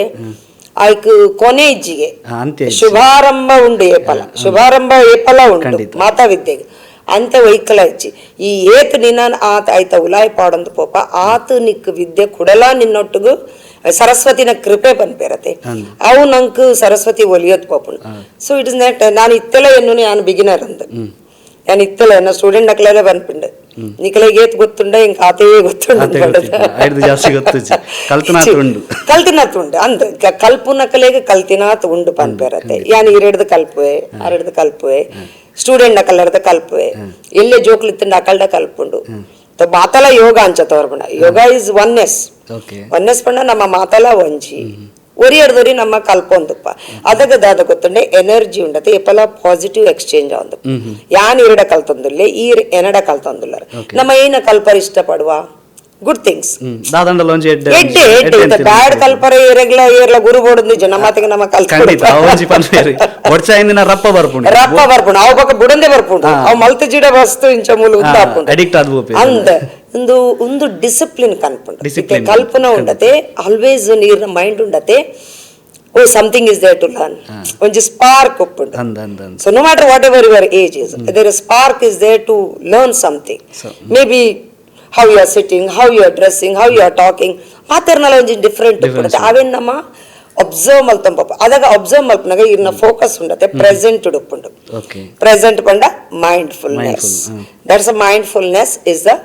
ಆಯ್ಕ್ ಕೊನೆ ಇಜ್ಜಿಗೆ. ಅಂತ್ಯ ಇಜ್ಜಿ. ಶುಭಾರಂಭ ಉಂಡು ಏಪಲ, ಶುಭಾರಂಭ ಏಪಲ ಉಂಟು. ಮಾತಾ ವಿದ್ಯೆಗೆ ಅಂತ ವೈಕಲ ಇಜ್ಜಿ. ಈ ಏತ್ ನಿನ್ನ ಆತ ಆಯ್ತ ಉಲಾಯ್ ಪಾಡೊಂದು ಪೋಪ ಆತ ನಿಕ್ ವಿದ್ಯೆ ಕುಡಲ ನಿನ್ನೊಟ್ಟಿಗೂ ಸರಸ್ವತಿನ ಕೃಪೆ ಪನ್ಪೇರತೆ. ಅವು ನಂಕ್ ಸರಸ್ವತಿ ಒಲಿಯೋದ್ ಪೋಪುಂಡು. So it is net ನಾನು ಇತ್ತೆಲ್ಲ ಎನ್ನು ನಾನು ಬಿಗಿನರ್ ಅಂದ. ನಾನು ಇತ್ತೆಲ್ಲ ಎನ್ನ ಸ್ಟೂಡೆಂಟ್ ನಕ್ಲೆಲ್ಲ ಬನ್ಪಿಂಡು, ನಿಕಲೆಗೆ ಏತ್ ಗೊತ್ತುಂಡ ಇಂಕ ಆತೇ ಗೊತ್ತುಂಡು. ಆತೇ ಗೊತ್ತಿತ್ತು. ಐಡ್ದು ಜಾಸ್ತಿ ಗೊತ್ತುಜ್ಜಿ. ಕಲ್ತನಾತ್ ಉಂಡು. ಕಲ್ತಿನಾತ್ ಉಂಡು ಅಂದ್ ಕಲ್ಪುನ ಕಲೆಗೆ ಕಲ್ತಿನಾತ್ ಉಂಡು ಪನ್ಪೇರತೆ. ಯಾನ್ ಈರೆಡ್ದು ಕಲ್ಪುವೆ, ಆರೆಡ್ದು ಕಲ್ಪುವೆ, ಸ್ಟೂಡೆಂಟ್ ನಕಲರ್ದ ಕಲ್ಪುವೆ, ಎಲ್ಲೆ ಜೋಕ್ಲು ಇತ್ತಂಡ ಅಕಲ್ಡ ಕಲ್ಪುಂಡು. ಮಾತಲ ಯೋಗ ಅಂಚ ತೋರ್ಪುಂಡ. ಯೋಗ is oneness. Oneness ಪಂಡ ನಮ್ಮ ಮಾತಲ ಒಂಜಿ ಒರಿ ಎಡ್ದೊರಿ ನಮ್ಮ ಕಲ್ಪೊಂದುಪ್ಪ. ಅದಗ ದಾದ ಗೊತ್ತುಂಡೆ ಎನರ್ಜಿ ಉಂಡತೆ ಎಪಲ ಪಾಸಿಟಿವ್ ಎಕ್ಸ್ಚೇಂಜ್ ಆಂದು. ಯಾನ್ ಈರಡ ಕಲ್ತೊಂದುಲ್ಲೆ, ಈರ್ ಎನಡ ಕಲ್ತೊಂದುಲ್ಲರ್. ನಮ್ಮ ಏನ ಕಲ್ಪರ್ ಇಷ್ಟಪಡುವ ಗುಡ್ ಥಿಂಗ್ಸ್. ದಾದಂಡಲ ಒಂಜಿ ಎಡ್ಡೆ. ಎಡ್ಡೆ ಎಡ್ಡೆ ಇತ್ತ ಬ್ಯಾಡ್ ಕಲ್ಪರೆ ಏರೆಗ್ಲ ಏರ್ಲ ಗುರು ಬೋಡುಂದು ನಮ್ಮ ಮಾತಿಗೆ ನಮ್ಮ ಕಲ್ತ. ಖಂಡಿತ ಅವು ಒಂಜಿ ಪನ್ಪೇರಿ ಒಡ್ಚಾಯಿಂದಿನ ರಪ್ಪ ಬರ್ಪುಂಡು. ರಪ್ಪ ಬರ್ಪುಂಡು. ಅವು ಬೊಕ ಬುಡಂದೆ ಬರ್ಪುಂಡು. ಅವು ಮಲ್ತ ಜಿಡ ವಸ್ತು ಇಂಚ ಮೂಲು ಉದ್ದ ಆಪುಂಡು. ಅಡಿಕ್ಟ್ ಆದ್ ಪೋಪೆರ್. ಅಂದ ಒಂದು ಒಂದು ಡಿಸಿಪ್ಲಿನ್ ಕನ್ಪುಂಡು. Discipline. ಕಲ್ಪನೆ ಉಂಡತೆ ಆಲ್ವೇಸ್ ನೀರ್ನ ಮೈಂಡ್ ಉಂಡತೆ, oh something is there to learn, ಒಂಜಿ ಸ್ಪಾರ್ಕ್ ಉಪ್ಪುಂಡು. ಅಂದ್ ಅಂದ್ ಅಂದ್. So no matter whatever your age is, there spark is there to learn something. So, maybe How you are sitting, how you are dressing, how you are talking, ಮಾತೆರ್ನಲ ಒಂಜಿ different. ಅವೇನ್ ನಮ್ಮ observe ಮಲ್ತಂ ಪಾಪ. ಅದಾಗ observe ಮಲ್ಪನಾಗ ಇರ್ನ focus ಉಂಡತೆ present ಉಪ್ಪುಂಡು. Present ಪಂಡ mindfulness. Mindful. That's a mindfulness is the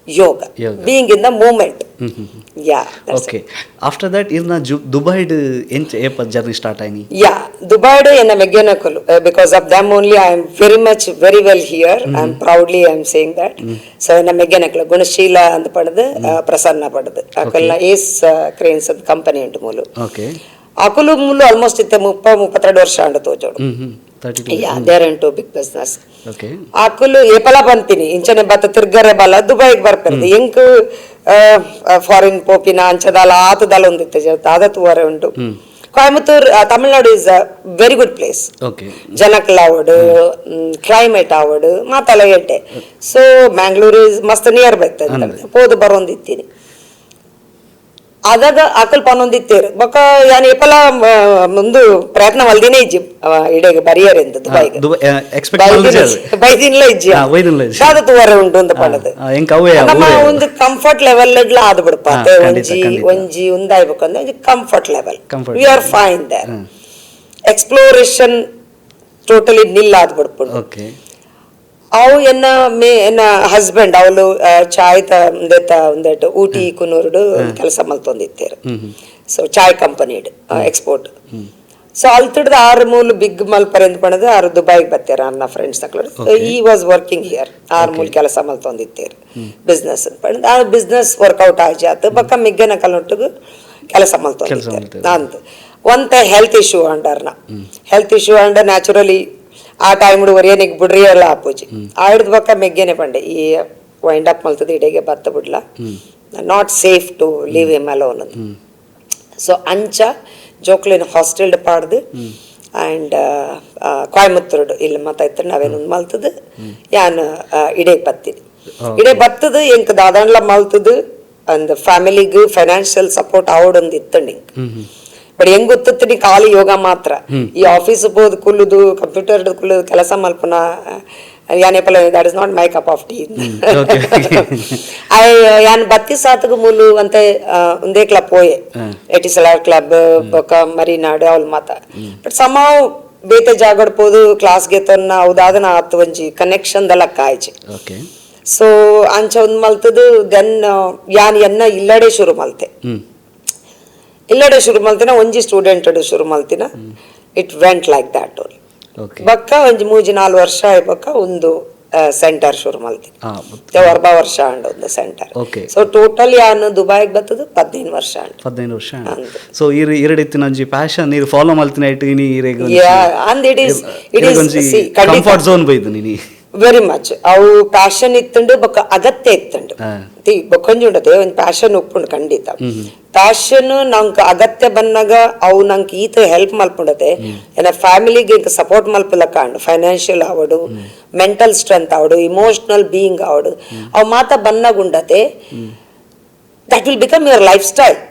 yoga. Yoga. Being in the moment, yeah. Okay, after that ಇರ್ನ ಜು ದುಬೈಡ್ ಎಂಚ ಏಪ ಜರ್ನಿ ಸ್ಟಾರ್ಟ್ ಆಯ್ನಿ? ಯಾ, ದುಬೈಡ್ ಎನ್ನ ಮೆಗ್ಗೆನಕುಲು. Because of them only I am very much very well here. I am proudly I am saying that. So ಎನ್ನ ಮೆಗ್ಗೆನಕುಲು ಗುಣಶೀಲ ಅಂದ್ ಪಡೆದು, ಪ್ರಸನ್ನ ಪಡೆದು, ಅಕಲ್ನ ಏಸ್ ಕ್ರೇನ್ಸ್ ಕಂಪನಿ ಉಂಟು ಮೂಲು. ಅಕುಲು ಮೂಲು ಆಲ್ಮೋಸ್ಟ್ ಇತ್ತೆ 30-32 ವರ್ಷ ಅಂಡ ತೋಜೋಡು. ಹ್ಮ್ ಹ್ಮ್ 32. Yeah, they're into big business. ಅಕುಲು ಏಪಲ ಬಂತೀನಿ ಇಂಚನೆ ಬತ್ತ ತಿರ್ಗರೆ ಬಲ ದುಬೈಗ್ ಬರ್ಪೆರ್ದು. ಎಂಕ್ ಫಾರಿನ್ ಪೋಪಿನ ಅಂಚದಾಲ ಆತದಾಲ ಒಂದಿತ್ತೆ ದಾದ ತೂವರೆ ಉಂಟು. Coimbatore, Tamil Nadu is a very good place. ಜನಕ್ಲ ಆವಡ್, ಕ್ಲೈಮೇಟ್ ಆವಡ್, ಮಾತಲ ಎಡ್ಡೆ. ಸೊ ಮ್ಯಾಂಗ್ಳೂರ್ is ಮಸ್ತ್ ನಿಯರ್ ಬೈತ, ಪೋದು ಬರೋಂದಿತ್ತೀನಿ. ಅದಾಗ ಅಕಲ್ ಪನೊಂದಿತ್ತೇರು. ಬೊಕ ಯಾನ್ ಏಪಲ ಮುಂದು ಪ್ರಯತ್ನ ಮಲ್ದಿನೇ ಇಜ್ಜಿ ಇಡೆಗ್ ಬರಿಯರೆಂದು ದುಬೈಗ್. Dubai expect ಮಲ್ದಿಜಾರ್? ಬೈದಿನ್ಲ ಇಜ್ಜಿ. ಹಾ, ಬೈದಿನ್ಲ ಇಜ್ಜಿ. ದಾದ ತೂವರೆ ಉಂಟು ಅಂತ ಪಂಡದು. ಎಂಕ್ ಅವ್ವೇ ನಮ್ಮ ಊರೇ. ಒಂದು ಕಂಫರ್ಟ್ ಲೆವೆಲ್ ಆದ್ ಬಿಡ್ಪ. ಒಂಜಿ ಒಂಜಿ ಉಂದಾಯ್ಬೇಕಂದ್ರೆ ಒಂಜಿ comfort level. Comfort. We are fine there. Exploration totally ನಿಲ್ ಆದ್ ಬಿಡ್ಪುಂಡು. ಅವು ಎನ್ನ ಮೇ ಎನ್ನ ಹಸ್ಬೆಂಡ್ ಅವಳು ಚಾಯ್ ತ ಉಂದೆತ ಉಂದೆಟ್ ಊಟಿ ಕುನೂರುಡು ಕೆಲಸ ಮಲ್ತೊಂದಿತ್ತೇರು. ಸೊ ಚಾಯ್ company export. So ಅಲ್ತುಡ್ದು ಆರು ಮೂಲು ಬಿಗ್ ಮಲ್ಪರೆಂದ್ ಪಣದು ಆರು ದುಬೈಗೆ ಬತ್ತೇರ ಅನ್ನ friends ತಕ್ಳು. He was working here. ಆರು ಮೂಲು ಕೆಲಸ ಮಲ್ತೊಂದಿತ್ತೇರು ಬಿಸ್ನೆಸ್ ಪಣದು. ಆ ಬಿಸ್ನೆಸ್ ವರ್ಕೌಟ್ ಆಜಾತ್ ಬೊಕ್ಕ ಮಿಗ್ಗನ ಕಲ್ನೊಟ್ಟಿಗೆ ಕೆಲಸ ಮಲ್ತೊಂದಿತ್ತೇರು. ಮಲ್ತೇರು. ಅಂದ್ ಒಂತೆ ಹೆಲ್ತ್ ಇಶ್ಯೂ ಅಂಡರ್ನ ಹೆಲ್ತ್ ಇಶ್ಯೂ ಅಂಡ ನ್ಯಾಚುರಲಿ ಆ ಟೈಮ್ ಒರಿಯನಿಗೆ ಬಿಡ್ರಿ ಎಲ್ಲ ಆಪೂಜಿ. ಆಯ್ದ ಬೊಕ್ಕ ಮೆಗ್ಗೆನೆ ಪಂಡೆ, ಈ ವೈಂಡ್ ಅಪ್ ಮಲ್ತದ ಇಡೆಗೆ ಬತ್ತ ಬಿಡ್ಲ, not safe to leave him alone. So ಅಂಚ ಜೋಕ್ಲಿನ ಹಾಸ್ಟೆಲ್ ಪಾಡ್ದು ಆ್ಯಂಡ್ ಕೊಯಮತ್ತೂರು ಇಲ್ಲಿ ಮತ್ತ ನಾವೇನು ಮಲ್ತದ ಯಾನ್ ಇಡೆ ಬತ್ತೀನಿ. ಇಡೆ ಬತ್ತದ ಎಂಕ್ ದಾದಾಂಡ್ಲ ಮಲ್ತದ ಅಂದ್ ಫ್ಯಾಮಿಲಿಗ್ ಫೈನಾನ್ಷಿಯಲ್ ಸಪೋರ್ಟ್ ಆವಡೊಂದು ಇತ್ತಂಡು ಇಂಕ್. ಬಟ್ ಹೆಂಗ್ ಗೊತ್ತಿತ್ತು, ಖಾಲಿ ಯೋಗ ಮಾತ್ರ. ಈ ಆಫೀಸ್ ಪೋದು ಕುಲ್ಲುದು, ಕಂಪ್ಯೂಟರ್ ಕುಲ್ಲುದು ಕೆಲಸ ಮಲ್ಪನ ಯಾನೇಪಲ, that is not my cup of tea. I ಯಾನ್ ಬತ್ತಿ ಸಾತಗ ಮೂಲು ಅಂತೆ ಒಂದೇ ಕ್ಲಬ್ ಪೋಯೆ, ಎಟಿಸಲಾರ್ ಕ್ಲಬ್ ಬೊಕ ಮರಿನಾಡು ಅವಲ್ ಮಾತ. ಬಟ್ ಸಮಾವ್ ಬೇತೆ ಜಾಗಡ್ ಪೋದು ಕ್ಲಾಸ್ ಗೆತೊನ್ನ ಅವ್ದಾದನ ಆತು ಒಂಜಿ ಕನೆಕ್ಷನ್ ದಲಕ್ಕ ಆಯ್ಚಿ. ಸೊ ಅಂಚ ಒಂದ್ ಮಲ್ತದು. Then ಯಾನ್ ಎನ್ನ ಇಲ್ಲಡೆ ಶುರು ಮಲ್ತೆ. ಇಲ್ಲಡೆ ಶುರು ಮಲ್ತಿನ, ಒಂಜಿ ಸ್ಟೂಡೆಂಟ್ ಶುರು ಮಲ್ತಿನ. It went like that. ಬೊಕ್ಕ ಒಂಜಿ ಮೂಜಿ ನಾಲ್ ವರ್ಷ ಆಯ್ ಬೊಕ್ಕ ಒಂದು ಸೆಂಟರ್ ಶುರು ಮಲ್ತೀನಿ. ಅರ್ಬ ವರ್ಷ ಅಂಡ್ ಒಂದು centre. So total ಯಾನ್ ದುಬೈಗ್ ಬತ್ತದು 15 ವರ್ಷ ಅಂಡ್. 15 ವರ್ಷ. ಸೊ ಇರ್ ಇರಡಿತ್ತಿನ ಒಂಜಿ ಪ್ಯಾಷನ್ ಇರ್ ಫಾಲೋ ಮಲ್ತಿನ ಐಟ್ ಇನಿ ಇರೆಗ್ and it is comfort zone ಬೈದು ನೀನಿ. Very much. ಅವು ಪ್ಯಾಷನ್ ಇತ್ತುಂಡು, ಬೊಕ್ಕ ಅಗತ್ಯ ಇತ್ತುಂಡು. ಬೊಕ್ಕೊಂಜಿ ಉಂಡತೆ ಒಂಜಿ ಪ್ಯಾಷನ್ ಉಪ್ಪುಂಡು ಖಂಡಿತ. ಪ್ಯಾಷನ್ ನಂಗೆ ಅಗತ್ಯ ಬನ್ನಾಗ ಅವು ನಂಗೆ ಈತ ಹೆಲ್ಪ್ ಮಲ್ಪುಂಡತೆ. ಏನ ಫ್ಯಾಮಿಲಿಗೆ ಸಪೋರ್ಟ್ ಮಲ್ಪಲಕ್ಕ ಅಂಡ್ ಫೈನಾನ್ಷಿಯಲ್ ಆವಡು, ಮೆಂಟಲ್ ಸ್ಟ್ರೆಂತ್ ಆವಡು, ಇಮೋಷನಲ್ ಬೀಯಿಂಗ್ ಆವಡು, ಅವು ಮಾತ ಬನ್ನಾಗ ಉಂಡತೆ, that will become your life style.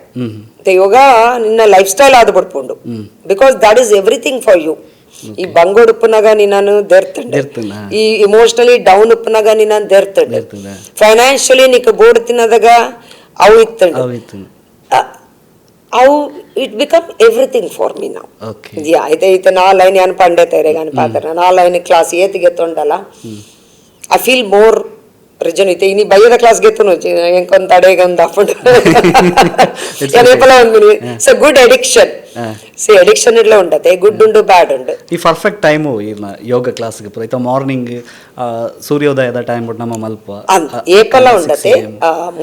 ಯೋಗ ನಿನ್ನ ಲೈಫ್ ಸ್ಟೈಲ್ ಆದ್ ಬಿಡ್ಪುಂಡು, because that is everything for you. ಈ ಬಂಗೋಡುಪ್ಪನಾಗ ನೀನು ದೆರ್ತುಂಡು. ದೆರ್ತುಂಡು, ಹಾ. ಈ ಇಮೋಷನಲಿ ಡೌನ್ ಉಪ್ಪನಾಗ ನೀನು ದೆರ್ತುಂಡು. ದೆರ್ತುಂಡು. ಫೈನಾನ್ಷಿಯಲಿ ನಿಕ್ ಬೋರ್ಡ್ ತಿನ್ನದಾಗ ಅವು ಇತ್ತುಂಡು. ಅವು ಇತ್ತು. ಅವು it become everything for me ನಾವು. ಯಾ, ಐತೆ ಐತೆ. ನಾ ಲೈನ್ ಯಾನ್ ಪಂಡೆ ತೇರೆ ಯಾನ್ ಪಾತ್ರ ನಾ ಲೈನ್ ಕ್ಲಾಸ್ ಏತಿಗೆ ತೊಂಡಲ್ಲ, I feel more ರಿಜನ್ ಐತೆ. ಇನಿ ಬಯ್ಯದ ಕ್ಲಾಸ್ ಗೆತ್ತುನು ಎಂಕೊಂದ್ ತಡೆಗೆ ಒಂದು ಅಪ್ಪುಂಡು. It's a good addiction. See, addiction idli ಉಂಡತೆ, good ಉಂಡು, ಬ್ಯಾಡ್ ಉಂಡು. ಈ ಪರ್ಫೆಕ್ಟ್ ಟೈಮು ಇರ್ನ ಯೋಗ ಕ್ಲಾಸ್ಗೆ ಪೂರ ಮಾರ್ನಿಂಗ್ ಸೂರ್ಯೋದಯದ ಟೈಮ್ ಬಿಟ್ಟು ನಮ್ಮ ಮಲ್ಪ? ಅಂದ್ ಏಪಲ ಉಂಡತೆ,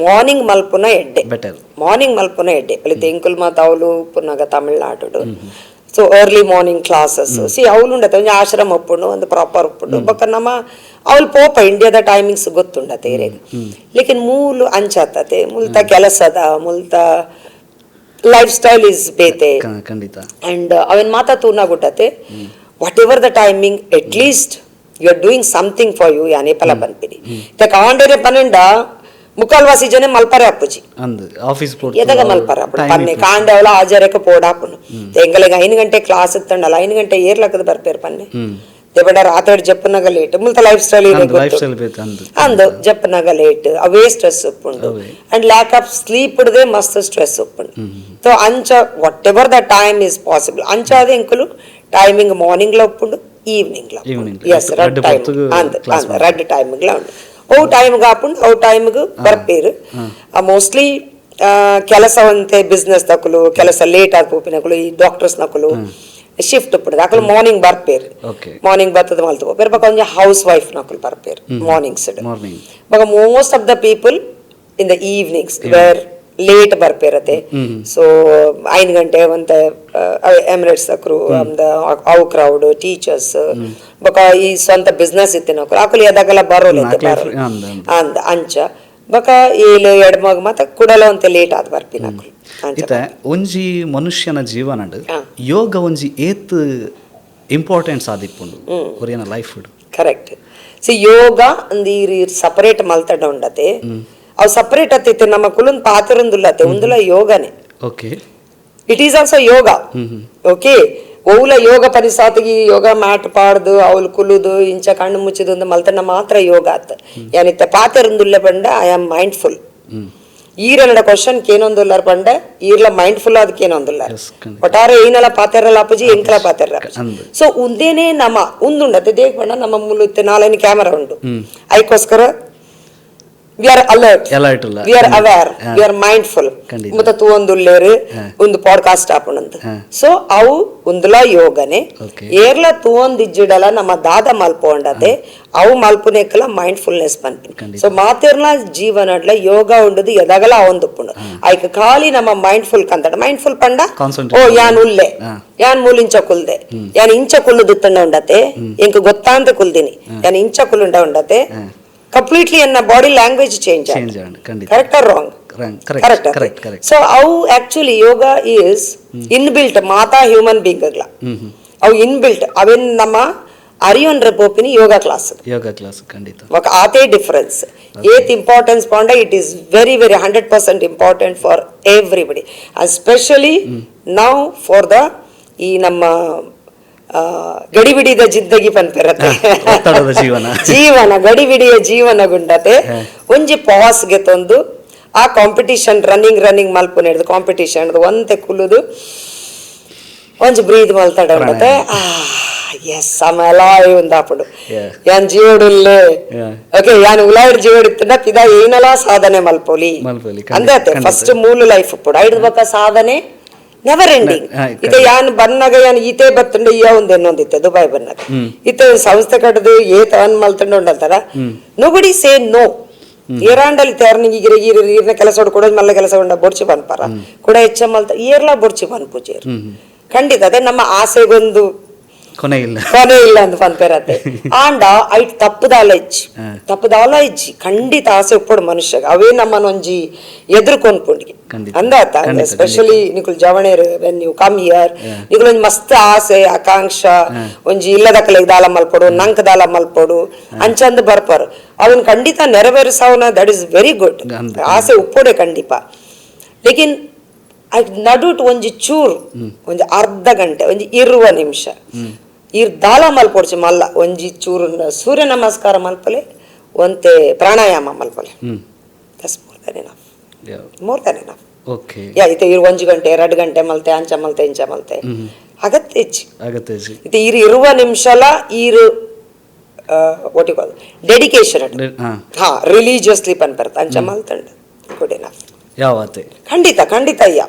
ಮಾರ್ನಿಂಗ್ ಮಲ್ಪುನ ಎಡ್ಡೆ. ಬೆಟರ್. ಮಾರ್ನಿಂಗ್ ಮಲ್ಪುನ ಎಡ್ಡೆ. ಬಲಿತೆ ಎಂಕುಲ್ ಮಾತ ಅವಲು ಪುನಗ Tamil Nadu. So early morning classes, see, ಅವ್ಲು ಉಂಡತೆ ಒಂಜಿ ಆಶ್ರಮ ಉಪ್ಪುಂಡು, ಒಂದು ಪ್ರಾಪರ್ ಉಪ್ಪುಂಡು. ಬೊಕ್ಕ ನಮ್ಮ ಅವ್ಲು ಪೋಪ ಇಂಡಿಯಾದ ಟೈಮಿಂಗ್ಸ್ ಗೊತ್ತುಂಡತೆ ಇರೇಗ್. ಲೇಕಿನ್ ಮೂಲು ಅಂಚಾತತೆ, ಮುಲ್ತ ಕೆಲಸದ ಮುಲ್ತ life style is ಬೇತೆ. ಆ್ಯಂಡ್ ಅವೇನು ಮಾತಾ ತೂನಾಗುಟ್ಟತೆ, whatever the timing, at least you are doing something for you. ಯಾನೇ ಪಲ ಪನ್ಪಿನಿ ಇತ್ತೆ ಕಾಂಡೇರೆ ಪನ್ನಂಡ ಮುಕ್ಕಾಲ್ವಾಸಿ ಜನ ಮಲ್ಪರೆ ಅಪ್ಪುಜಿ. ಅಂದ್ ಆಫೀಸ್. ಎದಾಗ ಮಲ್ಪರ ಅಪ್ಪುಡು ಪನ್ನೆ ಕಾಂಡೆ ಅವಲ ಆಜಾರಕ್ಕೆ ಪೋಡಾಪುನು. ಎಂಗಲಿಗೆ 5 ಗಂಟೆ ಕ್ಲಾಸ್ ಇತ್ತಂಡಲ್ಲ, 5 ಗಂಟೆ ಏರ್ಲಕ್ಕದ ಬರ್ಪೇರು ಪನ್ನೆ. ದೇಬಂಡ ರಾತ್ರಿ ಜಪ್ಪನಾಗ late ಮುಲ್ತ life style. Life style ಬೇಕು ಅಂದು. ಅಂದು ಜಪ್ಪನಾಗ ಲೇಟ್, ಅವೇ ಸ್ಟ್ರೆಸ್ ಉಪ್ಪುಂಡು. ಅವೇ. And lack of sleep ಇಡದೆ ಮಸ್ತ್ ಸ್ಟ್ರೆಸ್ ಉಪ್ಪುಂಡು. ಸೊ ಅಂಚ whatever the time is possible, ಅಂಚ ಅದೇ ಇಂಕುಲು ಟೈಮಿಂಗ್ ಮಾರ್ನಿಂಗ್ ಲ ಉಪ್ಪುಂಡು, ಈವ್ನಿಂಗ್ ಲ. Evening. S, ರಡ್ ರಡ್ಡ್ ಟೈಮ್. ಪೊರ್ತುಗು ಅಂದ್ class. ಅಂದ್, ರಡ್ಡ್ ಟೈಮಿಂಗ್ ಲ ಉಂಡು. ಅವು ಟೈಮ್ ಆಪುಂಡು, ಅವು ಟೈಮ್ಗ್ ಬರ್ಪೇರು. ಮೋಸ್ಟ್ಲಿ ಕೆಲಸ ಒಂತೆ ಬಿಸ್ನೆಸ್ ನಕುಲು, ಕೆಲಸ ಲೇಟ್ ಆದ್ ಪೋಪಿನಕುಲು, ಈ ಡಾಕ್ಟರ್ಸ್ ನಕುಲು ಶಿಫ್ಟ್ ಉಪ್ಪುಂಡು, ಅಕುಲು ಮಾರ್ನಿಂಗ್ ಬರ್ಪೇರು. ಮಾರ್ನಿಂಗ್ ಬರ್ತದ ಮಲ್ತು ಪೋಪೇರು. ಬೊಕ ಒಂಜಿ ಹೌಸ್ ವೈಫ್ ನಕುಲು ಬರ್ಪೇರು ಮಾರ್ನಿಂಗ್ಸ್. ಮಾರ್ನಿಂಗ್. ಬೊಕ most of the people in the evenings, where late ಬರ್ಪೇರತೆ. So 5 ಗಂಟೆ ಒಂತೆ ಎಮಿರೇಟ್ಸ್ ಅಕ್ರು ಅವು ಕ್ರೌಡ್, ಟೀಚರ್ಸ್, ಬೊಕ ಈ ಸ್ವಂತ ಬಿಸ್ನೆಸ್ ಇತ್ತಿನಕುಲು, ಅಕುಲು ಎದಾಗಲ ಬರೋಲ್ಲ. ಅಕ್ಲೆ ಅಂದ್ ಅಂದ್. ಅಂದ್, ಅಂಚ ಬೊಕ ಏಳು ಎಡ್ಮಗ್ ಮತ್ತ ಕುಡಲ ಒಂತೆ ಲೇಟ್ ಆದ್ ಬರ್ಪಿನಕುಲು ಅಂಚ. ಇತ್ತೆ ಒಂಜಿ ಮನುಷ್ಯನ ಜೀವನಡ್ ಯೋಗ ಒಂಜಿ ಏತ್ ಇಂಪಾರ್ಟೆನ್ಸ್ ಆದಿಪ್ಪುಂಡು ಒರಿಯನ life? Correct. C, ಯೋಗ ಅಂದ್ ಈರ್ ಸಪರೇಟ್ ಮಲ್ತಡ ಉಂಡತೆ, ಅವು ಸಪರೇಟ್ ಅತ್ತಿತ್ತೆ. ನಮ್ಮ ಕುಲುನ್ ಪಾತಿರಂದುಲ್ಲತೆ, ಉಂದುಲ ಯೋಗನೆ. It is also yoga, okay? ಒವ್ಲ ಯೋಗ ಪರಿಸಾತಿಗೆ ಯೋಗ ಮ್ಯಾಟ್ ಪಾಡ್ದು, ಅವ್ಲು ಕುಲುದು, ಇಂಚ ಕಣ್ಣು ಮುಚ್ಚಿದು ಮಲ್ತನ ಮಾತ್ರ ಯೋಗ ಆತ್. ಯಾನಿತ್ತೆ ಪಾತೆರಂದುಲ್ಲ ಪಂಡ I am mindful. ಈರನ್ನಡ question ಕೇನೊಂದುಲ್ಲಾರ ಪಂಡ ಈರ್ಲ ಮೈಂಡ್ಫುಲ್ ಅದಕ್ಕೆ ಏನೊಂದುಲ್ಲಾರ. ಎಸ್, ಖಂಡಿತ. ಒಟ್ಟಾರೆ ಏನಲ ಪಾತೆರಲ್ಲ ಅಪ್ಪಜಿ, ಎಂಕಲ ಪಾತೆರ. ಅಂದ್. ಸೊ ಉಂದೇನೆ ನಮ್ಮ ಉಂದುಂಡತೆ. ದೇಕ್ ಪಂಡ ನಮ್ಮ ಮುಲು ನಾಲ್ಕು ಕ್ಯಾಮರಾ ಉಂಡು, ಐಕೋಸ್ಕರ we are alert. Alert ಉಲ್ಲ. We are aware, we are mindful. ಮುತ್ತ ತೂವೊಂದುಲ್ಲೇರು, ಒಂದು ಪಾಡ್ಕಾಸ್ಟ್ ಆಪುಣಂದು. ಸೊ ಅವು ಉಂದುಲ ಯೋಗನೆ. ಏರ್ಲ ತೂವೊಂದಿಜ್ಜಿಡಲ ನಮ್ಮ ದಾದ ಮಲ್ಪೊಂಡತೆ, ಅವು ಮಲ್ಪುನೆಕ್ಕಲ ಮೈಂಡ್ಫುಲ್ನೆಸ್ ಪನ್ಪಿನಿ. ಸೊ ಮಾತೆರ್ಲ ಜೀವನಡ್ಲ ಯೋಗ ಉಂಡುದು ಎದಗಲ ಅವಂದುಪ್ಪುಂಡು. ಐಕ್ ಖಾಲಿ ನಮ್ಮ ಮೈಂಡ್ಫುಲ್ ಕಂತಡ, ಮೈಂಡ್ಫುಲ್ ಪಂಡ Concentrate. ಓ, ಯಾನ್ ಉಲ್ಲೆ, ಯಾನ್ ಮೂಲಿಂಚ ಕುಲ್ದೆ, ಯಾನ್ ಇಂಚ ಕುಲ್ಲುದುತ್ತಂಡ ಉಂಡತೆ, ಎಂಕ್ ಗೊತ್ತಾಂತ ಕುಲ್ದಿನಿ, ಯಾನ್ ಇಂಚ ಕುಲ್ಲುಂಡ ಉಂಡತೆ, ಕಂಪ್ಲೀಟ್ಲಿ ಎನ್ನ body language change. Change ಆಂಡ್, ಖಂಡಿತ. Correct or wrong? Correct. Correct. Correct correct. So ಅವು actually yoga is inbuilt Mata human being. ಅವು ಇನ್ಬಿಲ್ಟ್, ಅವೇನ್ ನಮ್ಮ ಅರಿಯೊನ್ರೆ ಪೋಪಿನಿ ಯೋಗ ಕ್ಲಾಸ್. ಯೋಗ ಕ್ಲಾಸ್, ಖಂಡಿತ. ఒక ಆతే ಡಿಫರೆನ್ಸ್. ಏತ್ ಇಂಪಾರ್ಟೆನ್ಸ್ ಪಂಡ it is very very 100% important for everybody, especially ನಾವು for the ಈ ನಮ್ಮ ಗಡಿಬಿಡಿದ ಜಿಂದಗಿ ಪನ್ಪಿರತ್ತೆ. ಒತ್ತಡದ ಜೀವನ. ಜೀವನ, ಗಡಿಬಿಡಿಯ ಜೀವನ ಗುಂಡತೆ ಒಂಜಿ ಪಾಸ್ಗೆ ತಂದು, ಆ competition running running ಮಲ್ಪುನ ಹಿಡ್ದು, ಕಾಂಪಿಟಿಷನ್ ಒಂತೆ ಕುಲುದು ಒಂಜಿ ಬ್ರೀದ್ ಮಲ್ತಡ ಉಂಡತೆ. ಎಸ್, ಆಮೇಲೆ ಒಂದಾಪುಂಡು. ಯಾನ್ ಜೀವಡುಲ್ಲೆ. ಓಕೆ, ಯಾನ್ ಉಲಾಯ್ಡ್ ಜೀವಡಿತ್ತಂಡ ಪಿದ ಏನಲ ಸಾಧನೆ ಮಲ್ಪೊಲಿ. ಮಲ್ಪೊಲಿ, ಅಂದತೆ. ಫಸ್ಟ್ ಮೂಲು ಲೈಫ್ ಉಪ್ಪುಡು, ಐಡ್ದ್ ಬೊಕ ಸಾಧನೆ ನೆವರ್ ಎಂಡಿಂಗ್. ಇತ್ತೆ ಯಾನ್ ಬನ್ನಗ ಯಾನ್ ಈತೆ ಬತ್ತಂಡ ಇಯ ಒಂದು ಎನ್ನೊಂದಿತ್ತೆ. ದುಬೈ ಬನ್ನಗ ಇತ್ತೆ ಸಂಸ್ಥೆ ಕಟ್ಟದು ಏತ್ ಅನ್ ಮಲ್ತಂಡ ಉಂಡಲ್ತಾರ. Nobody say no. ಏರಾಂಡಲಿ ತೇರ್ನಿಗೆ ಗಿರ ಗಿರ ಈರ್ನ ಕೆಲಸ ಕೊಡೋದು, ಮಲ್ಲ ಕೆಲಸ ಉಂಡ ಬೊಡ್ಚಿ ಪನ್ಪಾರ ಕೂಡ ಹೆಚ್ಚ ಮಲ್ತ ಏರ್ಲಾ ಬೊಡ್ಚಿ ಪನ್ಪುಜೇರು, ಖಂಡಿತ. ಅದೇ ನಮ್ಮ ಆಸೆಗೊಂದು ಕೊನೆ ಇಲ್ಲ. ಕೊನೆ ಇಲ್ಲ ಅಂತ ಪನ್ಪೇರತ್ತೆ. ಆಂಡ ಐಟ್ ತಪ್ಪುದಾಲ ಇಜ್ಜಿ, ತಪ್ಪುದಾಲ ಇಜ್ಜಿ. ಖಂಡಿತ ಆಸೆ ಉಪ್ಪಡು ಮನುಷ್ಯಗ, ಅವೇ ನಮ್ಮನೊಂಜಿ ಎದುರ್ಕೊಂಡ್ಪುಂಡಿಗೆ. ಅಂದಾತ. ಎಸ್ಪೆಷಲಿ ನಿಕುಲ್ ಜವಣೇರು, when you come here, ನಿಕುಲ್ ಒಂಜಿ ಮಸ್ತ್ ಆಸೆ ಆಕಾಂಕ್ಷ, ಒಂಜಿ ಇಲ್ಲದಕ್ಕಲೆಗ್ ದಾಲ ಮಲ್ಪೊಡು, ನಂಕ್ ದಾಲ ಮಲ್ಪೊಡು ಅಂಚಂದ್ ಬರ್ಪಾರು. ಅವನ್ ಖಂಡಿತ ನೆರವೇರಿಸವನ, that is very good. ಆಸೆ ಉಪ್ಪೊಡೆ ಖಂಡಿತ. ಲೇಕಿನ್ ನಡುಟ್ ಒಂಜಿ ಚೂರು, ಒಂಜಿ ಅರ್ಧ ಗಂಟೆ, ಒಂಜಿ 20 ನಿಮಿಷ ಈರ್ ದಾಲ ಮಲ್ಪೊಡ್ಚಿ ಮಲ್ಲ ಒಂಜಿ ಚೂರು ಸೂರ್ಯ ನಮಸ್ಕಾರ ಮಲ್ಪಲೆ, ಒಂತೆ ಪ್ರಾಣಾಯಾಮ ಮಲ್ಪಲೆ. That's more than enough. More than enough. ಯಾ, ಇತ್ತೆ ಇರು 1 ಗಂಟೆ 2 ಗಂಟೆ ಮಲ್ತೆ, ಅಂಚ ಮಲ್ತೆ, ಇಂಚ ಮಲ್ತೆ, ಅಗತ್ಯ ಇಜ್ಜಿ. ಅಗತ್ಯ ಇಜ್ಜಿ. ಇತ್ತೆ ಈರು 20 ನಿಮಿಷಲ ಈರು ಒಟ್ಟಿಗೆ ಡೆಡಿಕೇಶನ್, ಹಾ, ರಿಲಿಜಿಯಸ್ಲಿ ಪನ್ಪರ್ತ ಅಂಚ ಮಲ್ತಂಡ ಗುಡ್ ಎನಫ್. ಯಾವತ್ತೆ. ಖಂಡಿತ ಖಂಡಿತ ಅಯ್ಯ.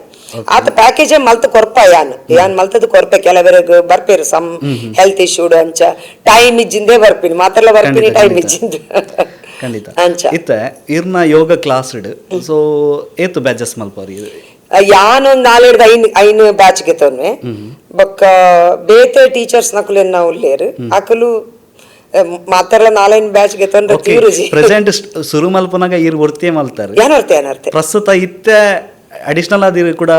ಆತ ಪ್ಯಾಕೇಜ್ ಮಲ್ತ್ ಕೊರ್ಪ ಯಾನ್, ಯಾನ್ ಮಲ್ತದ ಕೊರ್ಪೆ. ಕೆಲವರೆಗ್ ಬರ್ಪೇರು ಸಮ್ ಹೆಲ್ತ್ ಇಶ್ಯೂಡ್ ಅಂಚ ಟೈಮ್ ಇಜ್ಜಿಂದೇ ಬರ್ಪಿನಿ, ಮಾತೆಲ್ಲ ಬರ್ಪಿನಿ ಟೈಮ್ ಇಜ್ಜಿಂದ. ಅಂಚ. ಇತ್ತೆ ಇರ್ನ ಯೋಗ ಕ್ಲಾಸ್ ಸೊ ಏತ್ ಬ್ಯಾಚಸ್ ಮಲ್ಪರಿ? ಯಾನ್ ಒಂದ್ ನಾಲೆಡ್ದು ಐನ್ ಐನ್ ಬ್ಯಾಚ್ ಗೆತೊನ್ವೆ. ಬೊಕ್ಕ ಬೇತೆ ಟೀಚರ್ಸ್ ನಕುಲೆನ್ ನಾವು ಉಲ್ಲೇರು, ಅಕುಲು ಮಾತೆರ್ಲ ನಾಲೈನ್ ಬ್ಯಾಚ್ ಗೆತೊನ್ರೆ ತೀರುಜಿ. ಪ್ರೆಸೆಂಟ್ ಸುರು ಮಲ್ಪನಾಗ ಇರ್ ಒರ್ತಿಯೇ ಮಲ್ತಾರೆ? ಯಾನರ್ತೆ, ಯಾನರ್ತೆ. ಪ್ರಸ್ತುತ ಇತ್ತೆ Additional ಆದಿ ಕೂಡ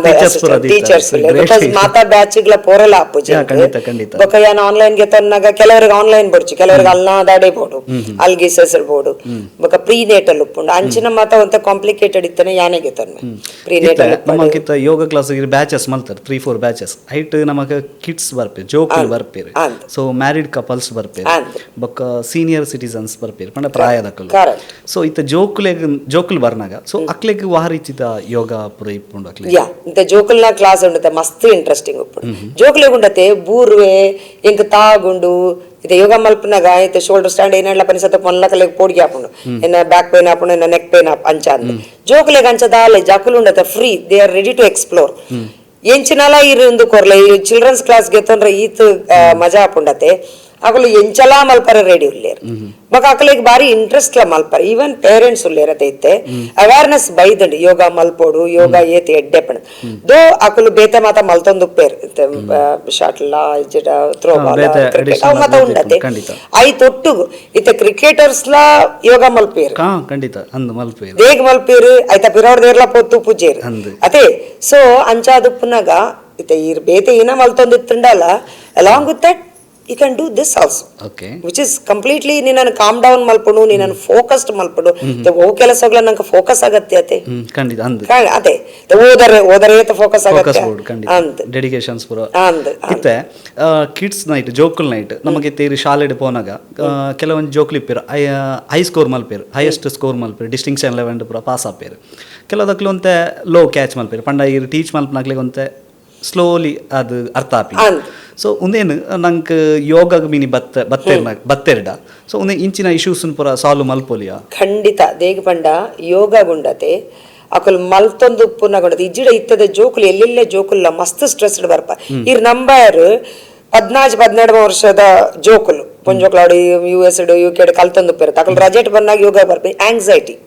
ಟೀಚರ್ಸ್ ಪೂರ. ಟೀಚರ್ಸ್, because ಮಾತಾ ಬ್ಯಾಚ್ ಗ್ಲ ಪೋರೆಲ ಆಪುಜಿ. ಯಾ, ಖಂಡಿತ, ಖಂಡಿತ. ಬೊಕ ಯಾನ್ ಆನ್ಲೈನ್ ಗೆ ತನ್ನಾಗ ಕೆಲವರಿಗೆ ಆನ್ಲೈನ್ ಬೋಡ್ಚಿ, ಕೆಲವರಿಗೆ ಅಲ್ನ ದಾಡೆ ಬೋಡು, ಅಲ್ಗಿ ಸೆಸಲ್ ಬೋಡು. ಬೊಕ ಪ್ರೀ ನೇಟಲ್ ಉಪ್ಪುಂಡು. ಅಂಚಿನ ಮಾತ ಒಂತ ಕಾಂಪ್ಲಿಕೇಟೆಡ್ ಇತ್ತನೆ ಯಾನೆಗೆ ತನ್ನೆ ಪ್ರೀ ನೇಟಲ್. ನಮಕಿತ್ತ ಯೋಗ ಕ್ಲಾಸ್ ಬ್ಯಾಚಸ್ ಮಲ್ತಾರೆ, 3-4 ಬ್ಯಾಚಸ್. ಐಟ್ ನಮಕ ಕಿಡ್ಸ್ ಬರ್ಪೇರು, ಜೋಕುಲು ಬರ್ಪೇರು. So married couples ಬರ್ಪೇರು. ಬೊಕ್ಕ ಸೀನಿಯರ್ ಸಿಟಿಸನ್ಸ್ ಬರ್ಪೇರು, ಪಂಡ ಪ್ರಾಯದಕುಲು. ಸೊ ಇತ್ತ ಜೋಕುಲೆಗ್, ಜೋಕುಲು ಬರ್ನಾಗ, ಸೊ ಅಕ್ಲೆಗ್ ವಾ ರೀತಿದ ಯೋಗ ಪೂರ ಇಪ್ಪುಂಡು ಅಕ್ಲೆಗ್? ಯಾ, ಇಂತ ಜೋಕುಲ್ನ ಕ್ಲಾಸ್ ಉಂಡತೆ, ಮಸ್ತ್ ಇಂಟ್ರೆಸ್ಟಿಂಗ್ ಉಪ್ಪುಂಡು. ಜೋಕುಲೆಗ್ ಉಂಡತೆ ಬೂರ್ವೆ ಎಂಕ್ ತಾಗುಂಡು. ಇತ್ತೆ ಯೋಗ ಮಲ್ಪುನಗ ಇತ್ತೆ ಶೋಲ್ಡರ್ ಸ್ಟ್ಯಾಂಡ್ ಏನೆಲ್ಲ ಪನಿಸತ ಪೊನ್ಲಕಲೆಗ್ ಪೋಡಿಗೆ ಆಪುಂಡು, ಎನ್ನ ಬ್ಯಾಕ್ ಪೇನ್ ಆಪುಂಡು, ಎನ್ನ ನೆಕ್ ಪೇನ್ ಆಪ್ ಅಂಚ ಅಂದ್. ಜೋಕುಲೆಗ್ ಅಂಚ ದಾಲೆ ಜೋಕುಲು ಉಂಡತೆ free, they are ready to explore. ಎಂಚಿನಲ ಇರು ಉಂದು ಕೊರ್ಲೆ. ಈ ಚಿಲ್ಡ್ರನ್ಸ್ ಕ್ಲಾಸ್ ಗೆತ್ತೊಂಡ್ರೆ ಈತ್ ಮಜಾ ಆಪುಂಡತೆ. ಅಕುಲು ಎಂಚಲಾ ಮಲ್ಪರೆ ರೆಡಿ ಉಲ್ಲೇರ್. ಬೊಕ ಅಕುಲೆಗ್ ಬಾರಿ ಇಂಟ್ರೆಸ್ಟ್ ಲ ಮಲ್ಪರೆ. ಈವನ್ ಪೇರೆಂಟ್ಸ್ ಉಲ್ಲೇರ ಇತ್ತೆ ಅವೇರ್ನೆಸ್ ಬೈದಂಡು, ಯೋಗ ಮಲ್ಪೋಡು, ಯೋಗ ಏತ್ ಎಡ್ಡೆ ಪಂಡ್. ದೋ ಅಕುಲು ಬೇತೆ ಮಾತ ಮಲ್ತೊಂದುಪ್ಪೇರ್, ಶಟಲ್, ಥ್ರೋ ಬಾಲ್, ಬೇತೆ ಕ್ರಿಕೆಟ್ additional ಅವು ಮಾತ ಬೇತೆ ಉಂಡತೆ. I ತೊಟ್ಟುಗು ಇತ್ತೆ ಕ್ರಿಕೆಟರ್ಸ್ ಲಾ ಯೋಗ ಮಲ್ಪೇರ್. ಕಾ ಖಂಡಿತ ಅಂದ್ ಮಲ್ಪೇರು. ದೇಗ್ ಮಲ್ಪೇರು, ಐತ ಪಿರೋಡ್ ದೇರ್ಲ ಪೊತ್ತು ಪೂಜೇರು. ಅಂದ್. ಅದೇ, ಸೊ ಅಂಚಾದುಪ್ಪುನಗ ಇತ್ತೆ ಈರ್ ಬೇತೆ ಏನ ಮಲ್ತೊಂದಿತ್ತುಂಡಲ, along with that you can do this also, which is completely ನಿನ್ನನ್ನು ಕಾಮ್ ಡೌನ್ ಮಲ್ಪಡು, ನಿನ್ನನ್ನು ಫೋಕಸ್ಡ್ ಮಲ್ಪಡು. ಓ ಕೆಲಸಗಳ ನಂಗೆ ಫೋಕಸ್ ಆಗತ್ತೆ ಅತೆ. ಖಂಡಿತ ಅಂದ್. ಅದೇ, ಓದರೆ ಓದರೆ ಫೋಕಸ್ ಫೋಕಸ್ ಆಗತ್ತೆ. ಬೋರ್ಡ್ ಖಂಡಿತ. ಅಂದ್. ಡೆಡಿಕೇಶನ್ಸ್ ಪೂರ. ಅಂದ್. ಇತ್ತೆ ಕಿಡ್ಸ್ ನೈಟ್, ಜೋಕುಲ್ ನೈಟ್ ನಮಗೆ ತೇರಿ ಶಾಲೆಡ್ ಪೋನಾಗ ಕೆಲವೊಂದು ಜೋಕುಲು ಇಪ್ಪೇರು, ಹೈ ಸ್ಕೋರ್ ಮಲ್ಪೇರು, ಹೈಯೆಸ್ಟ್ ಸ್ಕೋರ್ ಮಲ್ಪೇರು, ಡಿಸ್ಟಿಂಕ್ಷನ್ ಲೆವೆನ್ ಪೂರ ಪಾಸ್ ಆಪೇರು. ಕೆಲವದಕ್ಲು ಒಂತೆ ಲೋ ಕ್ಯಾಚ್ ಮಲ್ಪೇರು, ಪಂಡ ಇರು ಟೀಚ್ ಮಲ್ಪನಾಗ್ಲಿಗೆ ಒಂತೆ ಸ್ಲೋಲಿ ಅದು ಅರ್ಥ ಆಪಿ. ಸೊ ಉಂದೇನು ನಂಗೆ ಯೋಗಗ್ ಮಿನಿ ಬತ್ತ ಬತ್ತೆರ್ನ ಬತ್ತೆರ್ಡ, ಸೊ ಉಂದೆ ಇಂಚಿನ ಇಶ್ಯೂಸ್ ಪೂರ ಸಾಲ್ವ್ ಮಲ್ಪೊಲಿಯಾ? ಖಂಡಿತ. ದೇಗ್ ಪಂಡ ಯೋಗ ಗುಂಡತೆ ಅಕುಲು ಮಲ್ತೊಂದು ಪುನಗುಂಡತೆ. ಇಜ್ಜಿಡ ಇತ್ತದ ಜೋಕುಲು ಎಲ್ಲೆಲ್ಲೆ ಜೋಕುಲ್ಲ ಮಸ್ತ್ ಸ್ಟ್ರೆಸ್ಡ್ ಬರ್ಪ. ಇರ್ ನಂಬರ್ 14-12 ವರ್ಷದ ಜೋಕುಲು ಪೊಂಜೋಕ್ಲಾಡು US UK ಕಲ್ತೊಂದು ಪೇರು. ಅಕುಲು ರಜೆಟ್ ಬಂದಾಗ ಯೋಗ ಬರ್ಪ, ಆಂಗ್ಸೈಟಿ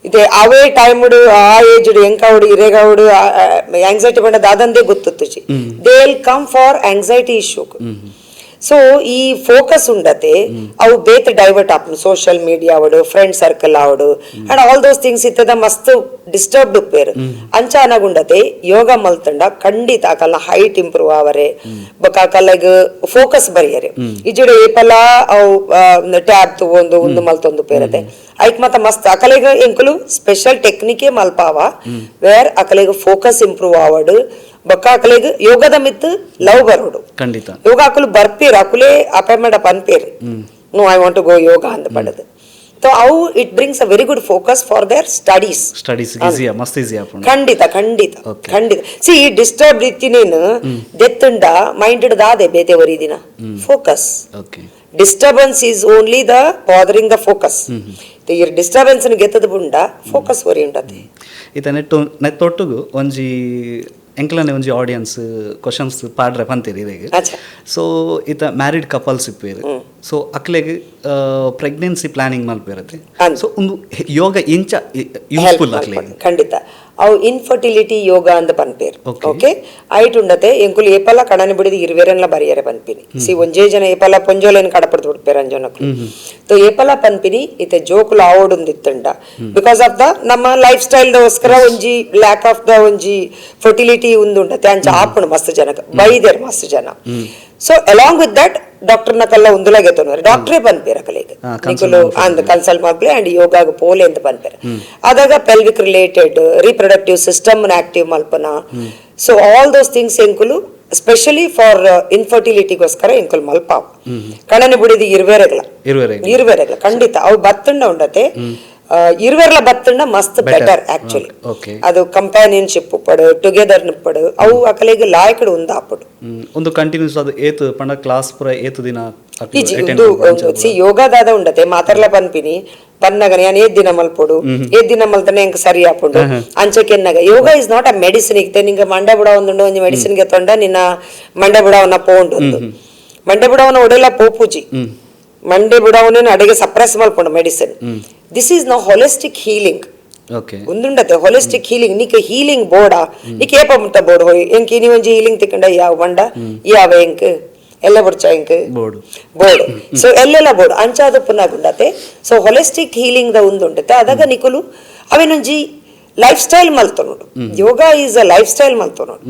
ಇದೆ. ಅವೇ ಟೈಮ್ ಆ ಏಜ್ ಎಂಕಾವಡು ಇರೇಗಾವಡು ಆಂಗ್ಸೈಟಿ ಬಂಡ ದಾದಂದೇ ಗೊತ್ತುತ್ತುಚಿ, they will come for anxiety issue. So ಈ ಫೋಕಸ್ ಉಂಡತೆ, ಅವು ಬೇತೆ ಡೈವರ್ಟ್ ಆಪುಂಡು, ಸೋಷಿಯಲ್ ಮೀಡಿಯಾ ಅವಡು, ಫ್ರೆಂಡ್ ಸರ್ಕಲ್ ಆವಡು, and all those things. ಇತ್ತದ ಮಸ್ತ್ ಡಿಸ್ಟರ್ಬ್ಡ್ ಉಪ್ಪೇರು. ಅಂಚ ಅನಗುಂಡತೆ ಯೋಗ ಮಲ್ತಂಡ ಖಂಡಿತ ಅಕಲ್ನ ಹೈಟ್ ಇಂಪ್ರೂವ್ ಆವರೆ, ಬೊಕ ಅಕಲ್ಗ್ ಫೋಕಸ್ ಬರಿಯರೆ. ಇಜ್ಜಿಡ ಏಪಲ ಅವು ಟ್ಯಾಬ್ ತಗೊಂಡು ಒಂದು ಮಲ್ತೊಂದು ಪೇರತೆ. ಐಕ್ ಮತ್ತ ಮಸ್ತ್ ಅಕಲೆಗ್ ಎಂಕುಲು ಸ್ಪೆಷಲ್ ಟೆಕ್ನಿಕೇ ಮಲ್ಪಾವ, ವೇರ್ ಅಕಲೆಗ್ ಫೋಕಸ್ ಇಂಪ್ರೂವ್ ಆವಡು, ಬೊಕ್ಕ ಅಕಲೆಗ್ ಯೋಗದ ಮಿತ್ ಲವ್ ಬರೋಡು. ಯೋಗ ಅಕುಲು ಬರ್ಪೇರು, ಅಕುಲೇ appointment ಪನ್ಪೇರು, "No, I want to go yoga" ಅಂದ್ ಪಡದು. ಸೊ ಅವು it brings a very good focus for their studies. Studies ಈಸಿಯಾ, ಮಸ್ತ್ ಈಸಿ ಆಪುಂಡು. ಖಂಡಿತ, ಖಂಡಿತ. ಖಂಡಿತ. ಸಿ, ಡಿಸ್ಟರ್ಬ್ ಇತ್ತಿನೇನು ದೆತ್ತುಂಡ ಮೈಂಡ್ ದಾದೆ ಬೇತೆ ದಿನ focus. Disturbance is only the bothering the focus. ಈ ಡಿಸ್ಟರ್ಬೆನ್ಸ್ ಗೆತ್ತದ ಬುಂಡ ಫೋಕಸ್ ವರಿ ಉಂಡತೆ. ಇತ್ತ ನೆಟ್ಟು ನೆತ್ತೊಟ್ಟುಗು ಒಂಜಿ ಎಂಕ್ಲನೆ ಒಂಜಿ ಆಡಿಯನ್ಸ್ ಕ್ವಶನ್ಸ್ ಪಾಡ್ರೆ ಪಂತೀರಿ ಇರೆಗ್. ಸೊ ಇತ್ತ ಮ್ಯಾರಿಡ್ ಕಪಲ್ಸ್ ಇಪ್ಪೇರು. ಸೊ ಅಕ್ಲೆಗ್ ಪ್ರೆಗ್ನೆನ್ಸಿ ಪ್ಲಾನಿಂಗ್ ಮಲ್ಪೇರತ್ತೆ. ಸೊ ಒಂದು ಯೋಗ ಇಂಚ ಯೂಸ್ಫುಲ್ ಅಕ್ಲೆಗ್? ಖಂಡಿತ. ಅವು ಇನ್ಫರ್ಟಿಲಿಟಿ ಯೋಗ ಅಂತ ಪನ್ಪೇರು. ಓಕೆ, ಐಟ್ ಉಂಡತೆ ಎಂಕುಲು ಏಪಲ ಕಣನೆ ಬಿಡಿದು ಇರ್ವೇರನ್ಲ ಬರಿಯರೆ ಪನ್ಪಿನಿ. ಸಿ, ಒಂಜೇ ಜನ ಏಪಲ ಪೊಂಜೋಲೇನ್ ಕಡಪಡ್ದು ಬಿಡ್ಪೇರು ಅಂಜನಕ್ಲು. ಸೊ ಏಪಲ ಪನ್ಪಿನಿ, ಇತ್ತೆ ಜೋಕುಲು ಆವೊಡುಂದಿತ್ತುಂಡ, because of the ನಮ್ಮ ಲೈಫ್ ಸ್ಟೈಲ್ ದೋಸ್ಕರ ಒಂಜಿ lack of the ಒಂಜಿ ಫರ್ಟಿಲಿಟಿ ಉಂದುಂಡತೆ. ಅಂಚ ಆಪುಂಡು ಮಸ್ತ್ ಜನಕ್, ಬೈದೇರ್ ಮಸ್ತ್ ಜನ. So along with that doctor ನಕಲ್ಲ ಉಂದುಲಾಗೆ ತೊಂದರೆ, ಡಾಕ್ಟ್ರೇ ಪನ್ಪೇರು ಅಕಲೆಗ್. ನಿಕುಲು ಅಂದ್ ಕನ್ಸಲ್ಟ್ ಮಾಡ್ಲೆ ಅಂಡ್ ಯೋಗಾಗ ಪೋಲೆ ಅಂತ ಪನ್ಪೇರು. ಆದಾಗ pelvic related reproductive system active ಮಲ್ಪನ, so all those things ಎಂಕುಲು ಸ್ಪೆಷಲಿ ಫಾರ್ ಇನ್ಫರ್ಟಿಲಿಟಿಗೋಸ್ಕರ ಎಂಕುಲು ಮಲ್ಪಾವ್. ಕಣನೆ ಬುಡಿದಿ ಇರ್ವೇರೆಗ್ಲ. ಇರುವೆರೆ. ಇರ್ವೇರೆಗ್ಲ ಖಂಡಿತ. ಅವು ಬತ್ತುಂಡ ಉಂಡತೆ, ಇರ್ವೆರ್ಲ ಬತ್ತುಂಡ ಮಸ್ತ್ ಬೆಟರ್ ಆಕ್ಚುಲಿ. ಅದು ಕಂಪ್ಯಾನಿಯನ್ಶಿಪ್ ಉಪ್ಪಡು, ಟುಗೆದರ್ ನಿಪ್ಪಡು, ಅವು ಅಕಲೆಗ್ ಲಾಯ್ಕಡ್ ಉಂದಾಪುಡು. ಒಂದು ಕಂಟಿನ್ಯೂಸ್ ಅದು ಏತು ಪಂಡ ಕ್ಲಾಸ್ ಪೂರ ಏತು ದಿನ ಅಕ್ಲು ಇಜ್ಜಿ. attend ಉಂದು ಮಲ್ಪು ಅಂಚ? ಸಿ, ಯೋಗದಾದ ಉಂಡತೆ ಮಾತಾಡ್ಲ ಪನ್ಪಿನಿ. ಪನ್ನಗ ಯಾನ್ ಏತ್ ದಿನ ಮಲ್ಪೊಡು, ಏತ್ ದಿನ ಮಲ್ತನೆ ಎಂಕ್ ಸರಿ ಆಪುಂಡು ಅಂಚಕೆನ್ನಾಗ, yoga is not a medicine. ಇತ್ತೆ ನಿಂಗೆ ಮಂಡೆ ಬುಡ ಒಂದುಂಡು, ಒಂಜಿ ಮೆಡಿಸಿನ್ ಗೆ ತೊಂಡ ನಿನ್ನ ಮಂಡೆ ಬುಡವನ್ನ ಪೋಂಡು. ಮಂಡೆ ಬುಡವನ ಒಡೆಲ್ಲ ಪೋಪುಜಿ. ಮಂಡೆ ಬುಡವನ ಅಡೆಗೆ ಸಪ್ರೆಸ್ ಮಲ್ಪುಂಡು medicine. This is no holistic healing. ಉಂದುಂಡತೆ holistic healing. ನಿಕ್ healing ಬೋಡ, ನಿಕ್ ಏಪ ಮುಟ್ಟ ಬೋರ್ಡ್ ಹೋಯ್ ಎಂಕ್ ಇನಿ ಒಂಜಿ ಹೀಲಿಂಗ್ ತಿಕ್ಕಂಡ ಯಾವ ಬಂಡ ಯಾವ ಎಂಕ್ ಎಲ್ಲ ಬುಡ್ಚ ಎಂಕ್ board. Board. So ಎಲ್ಲೆಲ್ಲ ಬೋರ್ಡ್ ಅಂಚಾದ ಪುನಗುಂಡತೆ. So holistic healing the ಉಂದುಂಡತೆ. ಅದಾಗ ನಿಕುಲು ಅವೇನೊಂಜಿ Life style ಮಲ್ತೊನುಡು. Yoga is a life style ಮಲ್ತೊನುಡು.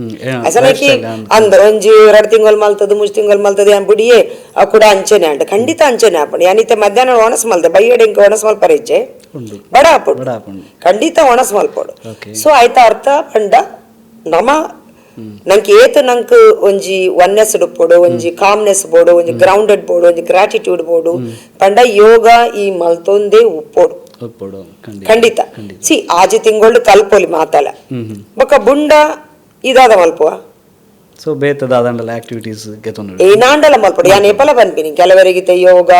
ಅಸಲಕಿ ಅಂದ್ ಒಂಜಿ 2 ತಿಂಗಳು ಮಲ್ತದ, 3 ತಿಂಗಳು ಮಲ್ತದ ಯಾನ್ ಬುಡಿಯೇ, ಅವು ಕೂಡ ಅಂಚೆನೆ ಅಂಡ. ಖಂಡಿತ ಅಂಚೆನೆ ಆಪುಂಡು. ಯಾನಿತ್ತೆ ಮಧ್ಯಾಹ್ನ ಒಣಸ್ ಮಲ್ದೆ, ಬಯ್ಯಡೆ ಇಂಕ ಒಣಸ್ ಮಲ್ಪರೆ ಇಜ್ಜೆ. ಉಂಡು. ಬಡ ಆಪುಂಡು. ಬಡ ಆಪುಂಡು. ಖಂಡಿತ ಒಣಸ್ ಮಲ್ಪೊಡು. ಸೊ ಆಯ್ತ ಅರ್ಥ ಪಂಡ ನಮ ನಂಕ್ ಏತ್ ನಂಕ್ ಒಂಜಿ ಒನ್ನೆಸ್ ಡುಪ್ಪೊಡು, ಒಂಜಿ ಕಾಮ್ನೆಸ್ ಬೋಡು, ಒಂಜಿ ಗ್ರೌಂಡೆಡ್ ಬೋಡು, ಒಂಜಿ ಗ್ರಾಟಿಟ್ಯೂಡ್ ಬೋಡು ಪಂಡ ಯೋಗ ಈ ಮಲ್ತೊಂದೇ ಉಪ್ಪೊಡು. ಒಪ್ಪೊಡು, ಖಂಡಿತ. ಖಂಡಿತ. ಸಿ, 6 ತಿಂಗಳು ಕಲ್ಪೊಲಿ ಮಾತಲ. ಹ್ಮ್ ಹ್ಮ್ ಬೊಕ ಬುಂಡ ಇದಾದ ಮಲ್ಪುವ. ಸೊ ಬೇತೆ ದಾದಂಡಲ ಆಕ್ಟಿವಿಟೀಸ್ ಗೆತೊಂಡು. ಏನಾಂಡಲ ಮಲ್ಪೊಡು. ಯಾನ್ ಏಪಲ ಪನ್ಪಿನಿ, ಕೆಲವರಿಗೆ ಯೋಗ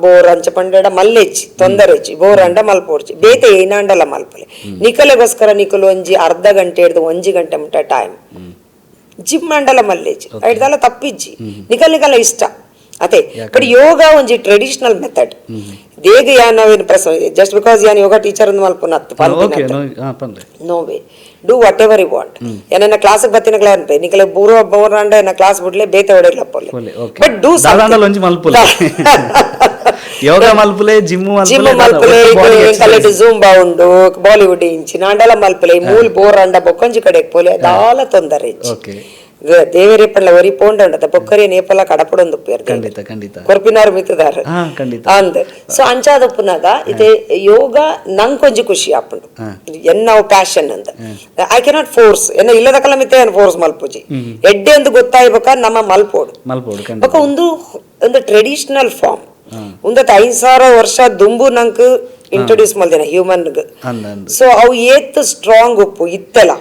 ಬೋರ್ ಅಂಚ ಪಂಡಡ ಮಲ್ಲೆಚ್ಚಿ ತೊಂದರೆ ಹೆಚ್ಚಿ. ಬೋರ್ ಅಂಡ ಮಲ್ಪೊಡ್ಚಿ, ಬೇತೆ ಏನಾಂಡಲ ಮಲ್ಪಲೆ. ನಿಕಲೆಗೋಸ್ಕರ ನಿಕಲು ಒಂಜಿ ಅರ್ಧ ಗಂಟೆ ಹಿಡ್ದು 1 ಗಂಟೆ ಮುಟ್ಟ ಟೈಮ್. ಜಿಮ್ ಅಂಡಲ ಮಲ್ಲೆಜ್ಜಿ, ಐಡ್ದಲ್ಲ ತಪ್ಪಿಜ್ಜಿ, ನಿಕಲ್ ನಿಕಲ ಇಷ್ಟ ಅದೇ. ಬಟ್ ಯೋಗ ಒಂಜಿ ಟ್ರೆಡಿಷನಲ್ ಮೆಥಡ್. ದೇಗ ಯಾನ್ press just because ಯಾನ್ ಯೋಗ ಟೀಚರ್ ಅಂದ್ ಮಲ್ಪುನತ್ತು. ಓಕೆ, ಪನ್ಲೆ. No way, do whatever you want. ಏನ ಕ್ಲಾಸ್ ಬತ್ತಿನ ಅನ್ಪೆ, ನಿಕಲೆ ಬೂರೋ ಬೋರ್ ಅಂಡ ಎನ್ನ ಕ್ಲಾಸ್ ಬಿಡ್ಲೆ, ಬೇತೆ ಒಡೆಗ್ಲಪ್ಪೊಲೆ. ಪೊಲೆ, okay. But do. ದಾದಾಂಡಲ ಒಂಜಿ ಮಲ್ಪುಲೆ, ಯೋಗ ಮಲ್ಪುಲೆ, ಜಿಮ್. ಜಿಮ್ ಮಲ್ಪುಲೆ, ಕಲೆಟ್ ಜೂಂಬಾ ಉಂಡು, ಬಾಲಿವುಡ್ ಇಂಚಿನ ಅಂಡಲ ಮಲ್ಪುಲೆ. ಮೂಲ್ ಬೋರ್ ಅಂಡ ಬೊಕ್ಕೊಂಜಿ ಕಡೆ ಪೋಲೆ, ದಾಲ ತೊಂದರೆ ಇಜ್ಜಿ. ದೇವರೇ ಪಂಡ್ಲ ಒರಿ ಪೋಂಡ ಉಂಡತ ಬೊಕ್ಕರೆ ನೇಪಲ ಕಡಪಡೊಂದು. ಖಂಡಿತ ಖಂಡಿತ. ಕೊರ್ಪಿನಾರು ಮಿತ್ತದಾರ. ಹಾ ಖಂಡಿತ. ಅಂದ್ ಸೊ ಅಂಚಾದಪ್ಪುನಾಗ ಇತ್ತೆ ಯೋಗ ನಂಕೊಂಜಿ ಖುಷಿ ಆಪುಂಡು, ಎನ್ನ ಪ್ಯಾಷನ್ ಅಂದ. I cannot force. ಎನ್ನ ಇಲ್ಲದ ಕಲ ಮಿತ್ತೆ ಫೋರ್ಸ್ ಮಲ್ಪುಜಿ. ಎಡ್ಡೆ ಅಂದ್ ಗೊತ್ತಾಯ್ಬೇಕ ನಮ್ಮ ಮಲ್ಪೋಡು. ಮಲ್ಪೋಡು, ಖಂಡಿತ. ಬೊಕ ಒಂದು ಒಂದು ಟ್ರೆಡಿಷನಲ್ ಫಾರ್ಮ್. ಒಂದತ್ 5000 ವರ್ಷ ದುಂಬು ನಂಕ್ ಇಂಟ್ರೊಡ್ಯೂಸ್ ಮಲ್ದಿನ ಹ್ಯೂಮನ್. ಅಂದ ಅಂದ್. ಸೊ ಅವು ಏತ್ ಸ್ಟ್ರಾಂಗ್ ಉಪ್ಪು ಇತ್ತೆಲ.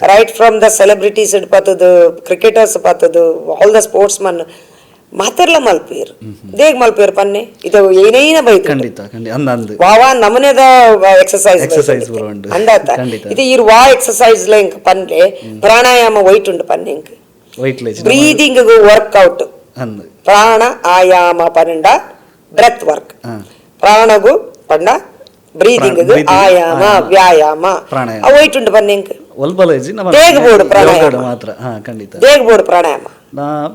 Right from the celebrities ಪಾತದು, cricketers ಪಾತದು, all the sports Mann ಮಾತೆರ್ಲ ಮಲ್ಪೇರ್. ದೇಗ್ ಮಲ್ಪೇರ್ ಪನ್ನೆ, ಇದು ಏನೇನ ಬೈತು. ಖಂಡಿತ ಖಂಡಿತ, ಅಂದ ಅಂದ್. ವಾವಾ ನಮನೆದ ಎಕ್ಸಸೈಸ್. Exercise ಪೂರ ಉಂಡು. ಅಂದಾತ. ಇದು ಇರ್ ವಾ ಎಕ್ಸಸೈಸ್ ಇಂಕ್ ಪನ್ಲೆ, ಪ್ರಾಣಾಯಾಮ ವೈಟ್ ಉಂಡು ಪನ್ನೆ ink. White ledge. Breathing workout. ಅಂದ್. ಪ್ರಾಣ ಆಯಾಮ ಪನ್ನುಂಡ ಬ್ರೆತ್ ವರ್ಕ್. ಪ್ರಾಣಗು ಪಂಡ ಬ್ರೀದಿಂಗ್. Breathing, ಆಯಾಮ. ಆಯಾಮ. ವ್ಯಾಯಾಮ. ಪ್ರಾಣಾಯಾಮ. ಅವು ವೈಟ್ ಉಂಡು ಪನ್ನೆ ಇಂಕ್. ಒಲ್ಪ ಲೆಜ್ಜಿ ನಮ್ಮ ದೇಗ್ ಬೋಡು ಪ್ರಾಣಾಯಾಮ. ಯೋಗಡ್ ಮಾತ್ರ, ಹಾ ಖಂಡಿತ. ದೇಗ್ ಬೋಡು ಪ್ರಾಣಾಯಾಮ.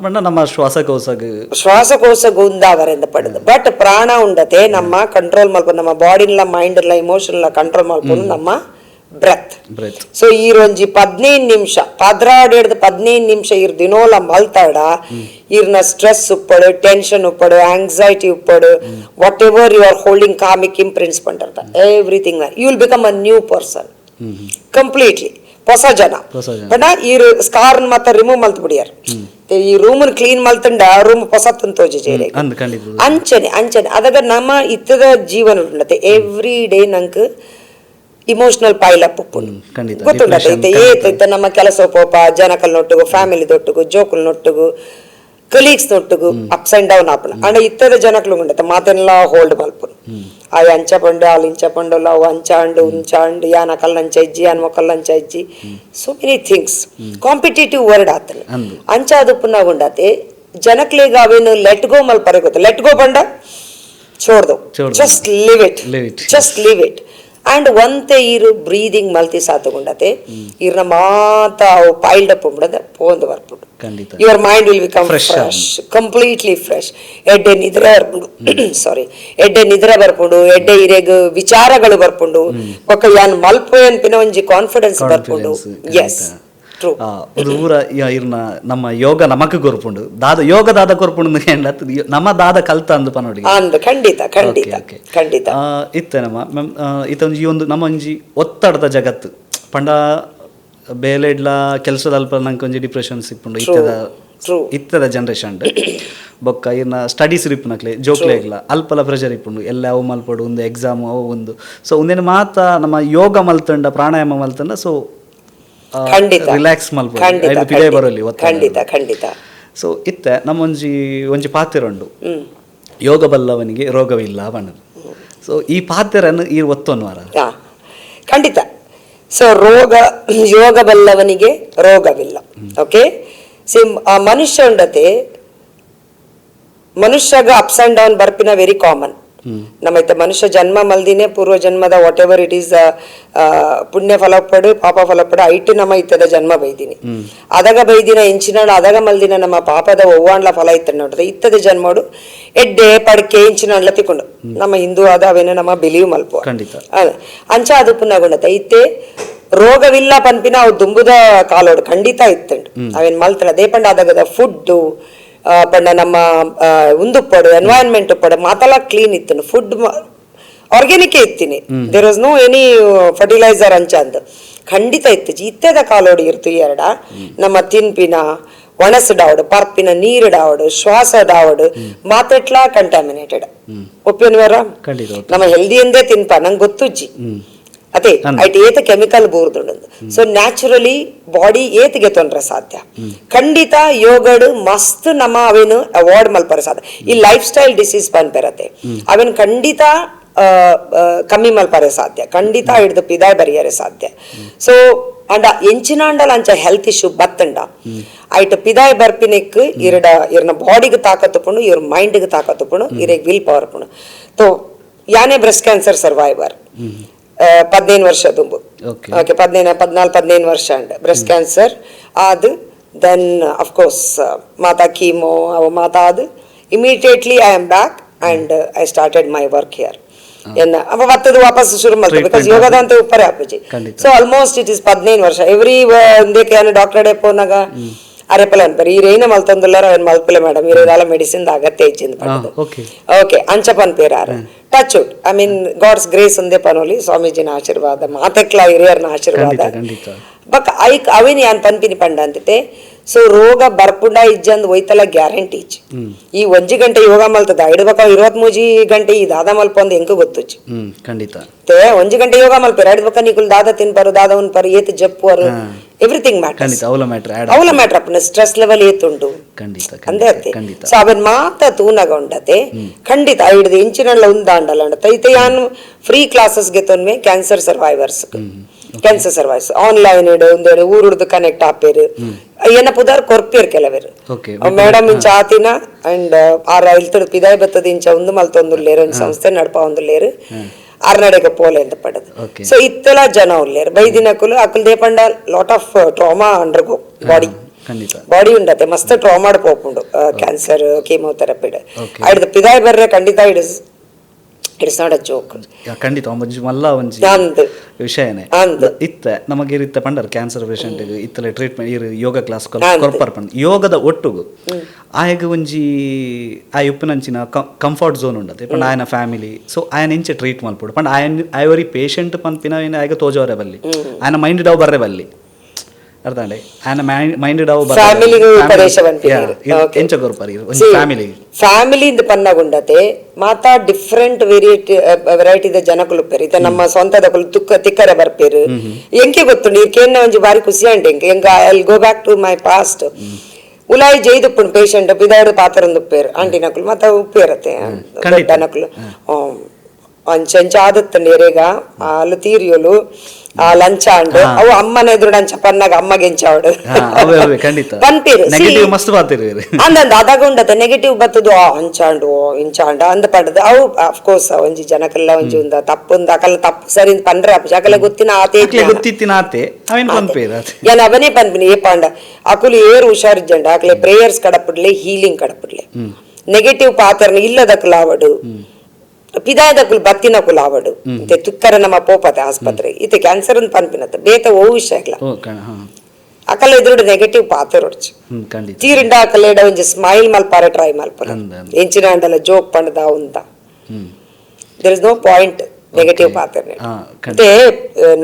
ಪಂಡ ನಮ್ಮ ಶ್ವಾಸಕೋಶಗ್. ಶ್ವಾಸಕೋಶ ಗುಂದಾವರೆಂದ ಪಡೆದು. ಬಟ್ ಪ್ರಾಣ ಉಂಡತೆ ನಮ್ಮ ಕಂಟ್ರೋಲ್ ಮಲ್ಪ, ನಮ್ಮ ಬಾಡಿನ್ಲ ಮೈಂಡ್ ಇಮೋಷನ್ ಕಂಟ್ರೋಲ್ ಮಲ್ಪುನು ನಮ್ಮ breath. Breath. So ಈರೊಂಜಿ 15 ನಿಮಿಷ, 12 ಹಿಡ್ದು 15 ನಿಮಿಷ ಇರ್ ದಿನೋಲ ಮಲ್ತಾಡ, ಇರ್ನ ಸ್ಟ್ರೆಸ್ ಉಪ್ಪಡು, ಟೆನ್ಷನ್ ಉಪ್ಪಡು, ಆಂಗ್ಸೈಟಿ ಉಪ್ಪಡು, whatever you are holding, karmic imprints ಪಂಡರ್ತ, everything, you will become a new person completely, ಹೊಸ ಜನ. ಹೊಸ ಜನ. ಪಂಡ ಈರ್ ಸ್ಕಾರ್ ಮತ್ತ ರಿಮೂವ್ ಮಲ್ತ್ ಬಿಡಿಯಾರ್. ಈ ರೂಮ್ ಕ್ಲೀನ್ ಮಲ್ತಂಡ ರೂಮ್ ಪೊಸತ್ತನ್ ತೋಜಿ. ಅಂದ್, ಖಂಡಿತ. ಅಂಚನೆ ಅಂಚನೆ. ಅದಾಗ ನಮ್ಮ ಇತ್ತದ ಜೀವನ ಉಂಡತೆ ಎವ್ರಿ ಡೇ ನಂಕ್ emotional pile up ಉಪ್ಪುಂಡು. ಗೊತ್ತುಂಡತ? Depression, ಇತ್ತೆ ಏತ್ ಇತ್ತೆ ನಮ್ಮ ಕೆಲಸ ಪೋಪ, ಜನಕಲ್ನೊಟ್ಟುಗು, ಫ್ಯಾಮಿಲಿ ದೊಟ್ಟುಗು, ಜೋಕುಲ್ನೊಟ್ಟುಗು, ಕಲೀಗ್ಸ್ ನೊಟ್ಟುಗು ups and down ಆಪುಂಡು. ಅಂಡ ಇತ್ತದ ಜನಕ್ಲು ಉಂಡತ ಮಾತೆಲ್ಲ ಹೋಲ್ಡ್ ಮಲ್ಪುನು. ಆ ಅಂಚ ಪಂಡು, ಅಲ್ಲಿ ಇಂಚ ಪಂಡಲ್ಲ, ಅವು ಅಂಚ ಅಂಡು, ಉಂಚ ಅಂಡು, ಯಾನ್ ಅಕಲ್ ಅಂಚ ಇಜ್ಜಿ, ಯಾನ್ ಮೊಕಲ್ ಅಂಚ ಇಜ್ಜಿ, so many things, competitive world ಆತನ. ಅಂಚ ಅದು ಉಂಡತೆ ಜನಕ್ಲೆಗ್ ಅವೇನು let go ಮಲ್ಪರೆ ಗೊತ್ತ. Let go ಪಂಡ ಚೋಡ್ದು. ಚೋಡ್ದು. Just leave it. Leave it. Just leave it. And ಒಂತೆ ಈರು ಬ್ರೀದಿಂಗ್ ಮಲ್ತಿ ಸಾತುಗುಂಡತೆ, ಈರ್ನ ಮಾತ ಅವು ಪೈಲ್ಡ್ ಅಪ್ ಉಂಡದ ಪೋಂದು ಬರ್ಪುಂಡು. Your mind will become Fresh. Fresh, completely fresh. ಎಡ್ಡೆ ನಿದ್ರೆ ಬರ್ಪುಂಡು, ಸಾರಿ, ಎಡ್ಡೆ ನಿದ್ರೆ ಬರ್ಪುಂಡು, ಎಡ್ಡೆ ಇರೆಗ್ ವಿಚಾರಗಳು ಬರ್ಪುಂಡು. ಬೊಕ್ಕ ಯಾನ್ ಮಲ್ಪೆ ಅನ್ಪಿನ ಒಂಜಿ ಕಾನ್ಫಿಡೆನ್ಸ್ ಬರ್ಪುಂಡು. Confidence. S, true. ಒಂದು ಊರ ಇರ್ನ ನಮ್ಮ ಯೋಗ ನಮಕ್ ಕೊರ್ಪುಂಡು ದಾದ, ಯೋಗ ದಾದ ಕೊರ್ಪುಂಡು ಅಂದ್, ನಮ್ಮ ದಾದ ಕಲ್ತ ಅಂದ್ ಪನೋಡಿ. ಅಂದ್, ಖಂಡಿತ ಖಂಡಿತ ಖಂಡಿತ. ಇತ್ತೆ ನಮ್ಮ ಮ್ಯಾಮ್, ಇತ್ತೊಂಜಿ ಈ ಒಂದು ನಮ್ಮ ಒಂಜಿ ಒತ್ತಡದ ಜಗತ್ತು ಪಂಡ ಬೇಲೆಡ್ಲ ಕೆಲಸದ ಅಲ್ಪ ನಂಗೆ ಒಂಜಿ ಡಿಪ್ರೆಷನ್ ಸಿಪ್ಪುಂಡು ಇತ್ತದ. ಇತ್ತದ ಜನರೇಷನ್ ಬೊಕ್ಕ ಇರ್ನ ಸ್ಟಡೀಸ್ ಇಪ್ಪುನಕ್ಲೆ ಜೋಕ್ಲೆಗ್ಲ ಅಲ್ಪಲ ಪ್ರೆಷರ್ ಇಪ್ಪುಂಡು. ಎಲ್ಲ ಅವು ಮಲ್ಪಡು, ಒಂದು ಎಕ್ಸಾಮ್ ಅವು ಒಂದು. ಸೊ ಒಂದೇನು ಮಾತ ನಮ್ಮ ಯೋಗ ಮಲ್ತಂಡ, ಪ್ರಾಣಾಯಾಮ ಮಲ್ತಂಡ, ಸೊ ರಿಲ್ಯಾಕ್ಸ್ ಮಲ್ಪಡು, ಐದು ಪಿದೆ ಬರೋಲಿ ಒತ್ತಡ. ಖಂಡಿತ ಖಂಡಿತ. ಸೊ ಇತ್ತೆ ನಮ್ಮೊಂಜಿ ಒಂಜಿ ಪಾತೆರ ಉಂಡು, ಯೋಗ ಬಲ್ಲವನಿಗೆ ರೋಗವಿಲ್ಲ ಬಣ್ಣದು. ಸೊ ಈ ಪಾತೆರನ್ನು ಈ ಒತ್ತೊನ್ವಾರ. ಹಾ, ಖಂಡಿತ. ಸೊ ರೋಗ, ಯೋಗ ಬಲ್ಲವನಿಗೆ ರೋಗವಿಲ್ಲ. ಓಕೆ, ಸಿ, ಆ ಮನುಷ್ಯ ಉಂಡತೆ, ಮನುಷ್ಯಗ ups and down ಬರ್ಪಿನ very common. ನಮ್ಮೈತೆ ಮನುಷ್ಯ ಜನ್ಮ ಮಲ್ದಿನೇ ಪೂರ್ವ ಜನ್ಮದ what ever it is, ಪುಣ್ಯ ಫಲ ಪಡು, ಪಾಪ ಫಲ ಪಡು, ಐಟು ನಮ್ಮ ಇತ್ತದ ಜನ್ಮ ಬೈದಿನಿ. ಅದಾಗ ಬೈದಿನ ಎಂಚಿನಾಡು, ಅದಾಗ ಮಲ್ದಿನ ನಮ್ಮ ಪಾಪದ ಒವ್ವಾಂಡ್ಲ ಫಲ ಇತ್ತ ನೋಡ್ರೆ ಇತ್ತದ ಜನ್ಮಡು. ಎಡ್ಡೆ ಪಡ್ಕೆ ಇಂಚಿನ ಅಂಡ್ಲ ತಿಕ್ಕೊಂಡು ನಮ್ಮ ಹಿಂದೂ ಆದ ಅವೇನು ನಮ್ಮ ಬಿಲೀವ್ ಮಲ್ಪ. ಖಂಡಿತ. ಅಂಚ ಅದು ಪುನಗುಂಡತ ಇತ್ತೆ ರೋಗವಿಲ್ಲ ಪನ್ಪಿನ ಅವು ದುಂಬುದ ಕಾಲೋಡು ಖಂಡಿತ ಇತ್ತಂಡು. ಅವೇನ್ ಮಲ್ತಡ ದೇಪಂಡ ಆದಾಗದ ಫುಡ್ ಪಂಡ ನಮ್ಮ ಉಂದುಪ್ಪಡು ಎನ್ವೈರನ್ಮೆಂಟ್ ಉಪ್ಪಡು ಮಾತಲ ಕ್ಲೀನ್ ಇತ್ತು. ಫುಡ್ ಆರ್ಗ್ಯಾನಿಕ್ ಇತ್ತೀನಿ, there was no any fertiliser ಅಂಚ ಅಂದ್ ಖಂಡಿತ ಇತ್ತು. ಇತ್ತೆದ ಕಾಲೋಡು ಇರ್ತು ಎರಡ ನಮ್ಮ ತಿನ್ಪಿನ ಒಣಸು ಡಾವಡು, ಪರ್ಪಿನ ನೀರು ಡಾವಡು, ಶ್ವಾಸ ಡಾವಡು, ಮಾತೆಟ್ಲಾ ಕಂಟಾಮಿನೇಟೆಡ್ ಒಪ್ಪಿನ. ಖಂಡಿತ. ನಮ್ಮ ಹೆಲ್ದಿ ಎಂದೇ ತಿನ್ಪ ನಂಗೆ ಗೊತ್ತುಜ್ಜಿ ಅದೇ ಐಟ್ ಏತ ಕೆಮಿಕಲ್ ಬೂರ್ದುಂಡು. So naturally body ಏತಿಗೆ ತೊಂದ್ರೆ ಸಾಧ್ಯ. ಖಂಡಿತ ಯೋಗಡ್ ಮಸ್ತ್ ನಮ್ಮ ಅವೇನು ಅವಾಯ್ಡ್ ಮಲ್ಪರ ಸಾಧ್ಯ. ಈ life style disease ಪನ್ಪೆರತೆ ಅವೇನು ಖಂಡಿತ ಆ, ಆ, ಕಮ್ಮಿ ಮಲ್ಪರೆ ಸಾಧ್ಯ, ಖಂಡಿತ ಹಿಡ್ದು ಪಿದಾಯ್ ಬರಿಯರೆ ಸಾಧ್ಯ. ಸೊ ಅಂಡ ಎಂಚಿನಾಂಡಲ ಅಂಚ ಹೆಲ್ತ್ ಇಶ್ಯೂ ಬತ್ತಂಡ ಐಟ್ ಪಿದಾಯ್ ಬರ್ಪಿನೆಕ್ ಇರಡ ಇರ್ನ ಬಾಡಿಗೆ ತಾಕತ್ತು ಪುಣು, ಇವ್ರ ಮೈಂಡ್ಗೆ ತಾಕತ್ತು ಪುಣು, ಇರೆಗ್ will power ಪುಣು. ತೋ ಯಾನೇ breast cancer survivor 15 ವರ್ಷ ದುಂಬು. ಓಕೆ, 15 14 15 ವರ್ಷ and breast cancer ಅದು. Then of course ಮಾತಾ ಕೀಮೋ ಅವು ಮಾತಾ ಅದು immediately I am back and I started my work here. ಎನ್ನ ಅವ ಬತ್ತದು ವಾಪಸ್ ಶುರು ಮಾಡ್ತಾರೆ because ಯೋಗದ ಅಂತ ಉಪ್ಪರೆ ಆಪುಜಿ. So almost it is 15 ವರ್ಷ. ಎವ್ರಿ ಒಂದೇಕೆ ಏನು ಡಾಕ್ಟರ್ ಪೋನಾಗ ಅರೆಪಲ ಅನ್ಪರು, ಈರೇನ ಮಲ್ತೊಂದುಲ್ಲಾರ ಅವೇನು ಮಲ್ಪಲೆ ಮೇಡಮ್, ಈರೇದಾಲ ಮೆಡಿಸಿನ್ ಅಗತ್ಯ ಇಜ್ಜಿಂದ. ಓಕೆ, ಅಂಚ ಪನ್ಪೇರಾರ. Touch wood, I mean, God's grace ಒಂದೇ ಪನೋಲಿ, ಸ್ವಾಮೀಜಿನ ಆಶೀರ್ವಾದ, ಮಾತೆಕ್ಲ ಹಿರಿಯರ್ನ ಆಶೀರ್ವಾದ. ಖಂಡಿತ ಖಂಡಿತ ಬಕ್ ಐಕ್ ಅವೇನು ಯಾನ್ ಪನ್ಪಿನಿ ಪಂಡ ಅಂತಿತ್ತೆ. ಸೊ ರೋಗ ಬರ್ಪುಂಡ ಇಜ್ಜಂದ್ ಒಯ್ತಲ ಗ್ಯಾರಂಟಿ ಇಜ್ಜಿ. ಈ ಒಂಜಿ ಗಂಟೆ ಯೋಗ ಮಲ್ತದ ಇಡ್ಬೇಕ 23 ಗಂಟೆ ಈ ದಾದ ಮಲ್ಪೊಂದು ಎಂಕು ಗೊತ್ತುಜ್ಜಿ. ಹ್ಮ್ ಖಂಡಿತ ते ಒಂಜಿ ಗಂಟೆ ಯೋಗ ಮಲ್ಪೇರ ಇಡ್ಬೇಕ ನಿಕುಲ್ ದಾದ ತಿನ್ಪರು, ದಾದ ಉನ್ಪರು, ಏತ್ ಜಪ್ಪುವರು, ಎವ್ರಿಥಿಂಗ್ ಮ್ಯಾಟರ್ಸ್. ಖಂಡಿತ, ಅವಲ ಮ್ಯಾಟ್ರ್ ಆಡ್. ಅವಲ ಮ್ಯಾಟ್ರ್ ಅಪ್ಪನ ಸ್ಟ್ರೆಸ್ ಲೆವೆಲ್ ಏತುಂಡು. ಖಂಡಿತ ಅಂದೇ ಖಂಡಿತ ಅತ್ತೆ. ಖಂಡಿತ ಸೊ ಅವನ್ ಮಾತ ತೂನಗ ಉಂಡತೆ ಖಂಡಿತ ಹಿಡ್ದು ಇಂಚಿನಲ್ಲ ಉಂದಾಂಡಲ ಉಂಡತೆ. ಐತೆ ಯಾನು ಫ್ರೀ ಕ್ಲಾಸಸ್ ಗೆತೊನ್ಮೆ cancer survivors, cancer survivors online ಇಡು ಒಂದೇಡು ಊರುಡ್ದು ಕನೆಕ್ಟ್ ಆಪೇರು, ಏನ ಪುದಾರ್ ಕೊರ್ಪೇರು ಕೆಲವರು. ಮೇಡಮ್ ಇಂಚ ಆತಿನ ಅಂಡ್ ಆರ ಇಲ್ತಡು ಪಿದಾಯ್ ಬತ್ತದ ಇಂಚ ಒಂದು ಮಲ್ತೊಂದುಲ್ಲೇರು, ಒಂದು ಸಂಸ್ಥೆ ನಡ್ಪ ಒಂದುಲ್ಲೇರು, ಆರ್ನಡೆಗೆ ಪೋಲೆ ಅಂತ ಪಡದು. ಸೊ ಇತ್ತೆಲ ಜನ ಉಲ್ಲೇರು ಬೈದಿನಕುಲು ಅಕುಲ್ ದೇಪಂಡ lot of trauma undergo body. Body ಉಂಡತೆ ಮಸ್ತ್ ಟ್ರಾಮಾಡ್ ಪೋಪುಂಡು ಕ್ಯಾನ್ಸರ್ ಕೀಮೋಥೆರಪಿ. ಐಡ್ದು ಪಿದಾಯ್ ಬರ್ರೆ ಖಂಡಿತ it's not a joke. ಖಂಡಿತ ಒಂಜಿ ಮಲ್ಲ ಒಂಜಿ ಅಂದ್. ವಿಷಯನೇ. ಅಂದ್. ಇತ್ತೆ ನಮಗೆ ಇತ್ತೆ ಪಂಡರ್ ಕ್ಯಾನ್ಸರ್ ಪೇಷಂಟ್ ಇತ್ತಲೆ ಟ್ರೀಟ್ಮೆಂಟ್ ಇರು ಯೋಗ ಕ್ಲಾಸ್ ಕೊರ್ಪರ್ ಪಂಡ್. ಯೋಗದ ಒಟ್ಟುಗು ಆಯಗ ಒಂಜಿ ಆ ಉಪ್ಪುನಂಚಿನ ಕಂಫರ್ಟ್ ಝೋನ್ ಉಂಡತೆ ಪಂಡ ಆಯನ ಫ್ಯಾಮಿಲಿ. ಸೊ ಆಯನ ಇಂಚೆ ಟ್ರೀಟ್ ಮಲ್ಪೊಡು ಪಂಡ ಆಯನ್ ಆಯ್ ಪೇಷಂಟ್ ಪನ್ಪಿನ ಆಯಗ ತೋಜವರೆ ಬಲ್ಲಿ, ಆಯನ ಮೈಂಡ್ ಡವ್ ಬರ್ರೆ ಬಲ್ಲಿ, ಅರ್ಥ ಅಂಡೆ ಆಯನ ಮೈಂಡ್ ಡವ್. ಫ್ಯಾಮಿಲಿಗೆ ಉಪದೇಶ ಪನ್ಪಿನೀರು. ಎಂಚ ಕೊರ್ಪರ್ ಒಂಜಿ ಫ್ಯಾಮಿಲಿ? ಫ್ಯಾಮಿಲಿ ಇಂದ ಪನ್ನಗುಂಡತೆ ಮಾತಾ ಡಿಫ್ರೆಂಟ್ ವೆರೈಟಿ ವೆರೈಟಿದ ಜನಕುಲು ಉಪ್ಪೇರು. ಇತ್ತ ನಮ್ಮ ಸ್ವಂತದಕುಲು ತುಕ್ಕ ತಿಕ್ಕರೆ ಬರ್ಪೇರು. ಎಂಕೆ ಗೊತ್ತುಂಡು ಇರ್ಕೇನ ಒಂಜಿ ಬಾರಿ ಖುಷಿ ಅಂಡ್ MK ಎಂಕ I go back to my past. ಉಲಾಯಿ ಜೈದುಪ್ಪುಂಡು patient ಪಿದಾಯ್ಡು ಪಾತ್ರ ಉಪ್ಪೇರು ಆಂಟಿನಕುಲು ಮತ್ತ ಉಪ್ಪೇರತ್ತೆ. ದೊಡ್ಡನಕುಲು ಅಂಚ ಆದತ್ತಂಡು ಎರೇಗ ಅಲ್ಲು ತೀರಿಯೋಲು ಆ ಲಂಚ ಅಂಡ್ ಅವು ಅಮ್ಮನ ಎದುರು ಅಂಚ ಪನ್ನಾಗ ಅಮ್ಮಗೆ ಎಂಚಾವಡು. ಅವೇ ಅವೇ ಖಂಡಿತ. ಪನ್ಪೇರು. ನೆಗೆಟಿವ್ ಮಸ್ತ್ ಬಾತಿರು. ಅಂದಂದ ಅದಾಗ ಉಂಡತೆ ನೆಗೆಟಿವ್ ಬತ್ತದು, ಆ ಅಂಚಾಂಡು ಇಂಚಾಂಡ ಅಂದ ಪಡದು. ಅವು ಅಫ್ಕೋರ್ಸ್ ಒಂಜಿ ಜನಕ್ಕೆಲ್ಲ ಒಂಜಿ ಉಂದ ತಪ್ಪು ಅಕಲ್ಲ ತಪ್ಪು ಸರಿ ಪನ್ರೆ ಅಕಲ ಗೊತ್ತಿನ ಆತೆ. ಅಕ್ಲೆ ಗೊತ್ತಿತ್ತಿನ ಆತೆ ಅವೇನ್ ಪನ್ಪೇರು ಆತೆ. ಯಾನ್ ಅವನೇ ಪನ್ಪಿನಿ ಏ ಪಾಂಡ ಅಕುಲು ಏರು ಹುಷಾರಿಜ್ಜಂಡ ಅಕಲೆ ಪ್ರೇಯರ್ಸ್ ಕಡಪಡ್ಲೆ, ಹೀಲಿಂಗ್ ಕಡಪಡ್ಲೆ, ನೆಗೆಟಿವ್ ಪಾತ್ರನ ಇಲ್ಲದಕುಲು ಆವಡು, ಪಿದಾಯದಕುಲು ಬತ್ತಿನಕುಲು ಆವಡು. ಇತ್ತೆ ತುಕ್ಕರ ನಮ್ಮ ಪೋಪತೆ ಆಸ್ಪತ್ರೆ ಇತ್ತೆ ಕ್ಯಾನ್ಸರ್ ಅಂತ ಪನ್ಪಿನತ್ತ ಬೇತ ಓ ವಿಷಯ ಆಗ್ಲ. ಓ ಕಣ ಹಾ. ಅಕಲ ಎದುರುಡು ನೆಗೆಟಿವ್ ಪಾತ್ರ ಹೊಡ್ಚು. ಖಂಡಿತ. ತೀರಿಂಡ ಅಕಲೇಡ ಒಂಜಿ ಸ್ಮೈಲ್ ಮಲ್ಪಾರೆ ಟ್ರೈ ಮಲ್ಪರ. ಅಂದ್ ಅಂದ್. ಎಂಚಿನ ಅಂಡಲ ಜೋಕ್ ಪಂಡದ ಉಂದ. There is no point negative ಪಾತ್ರ. ಖಂಡಿತ. ಮತ್ತೆ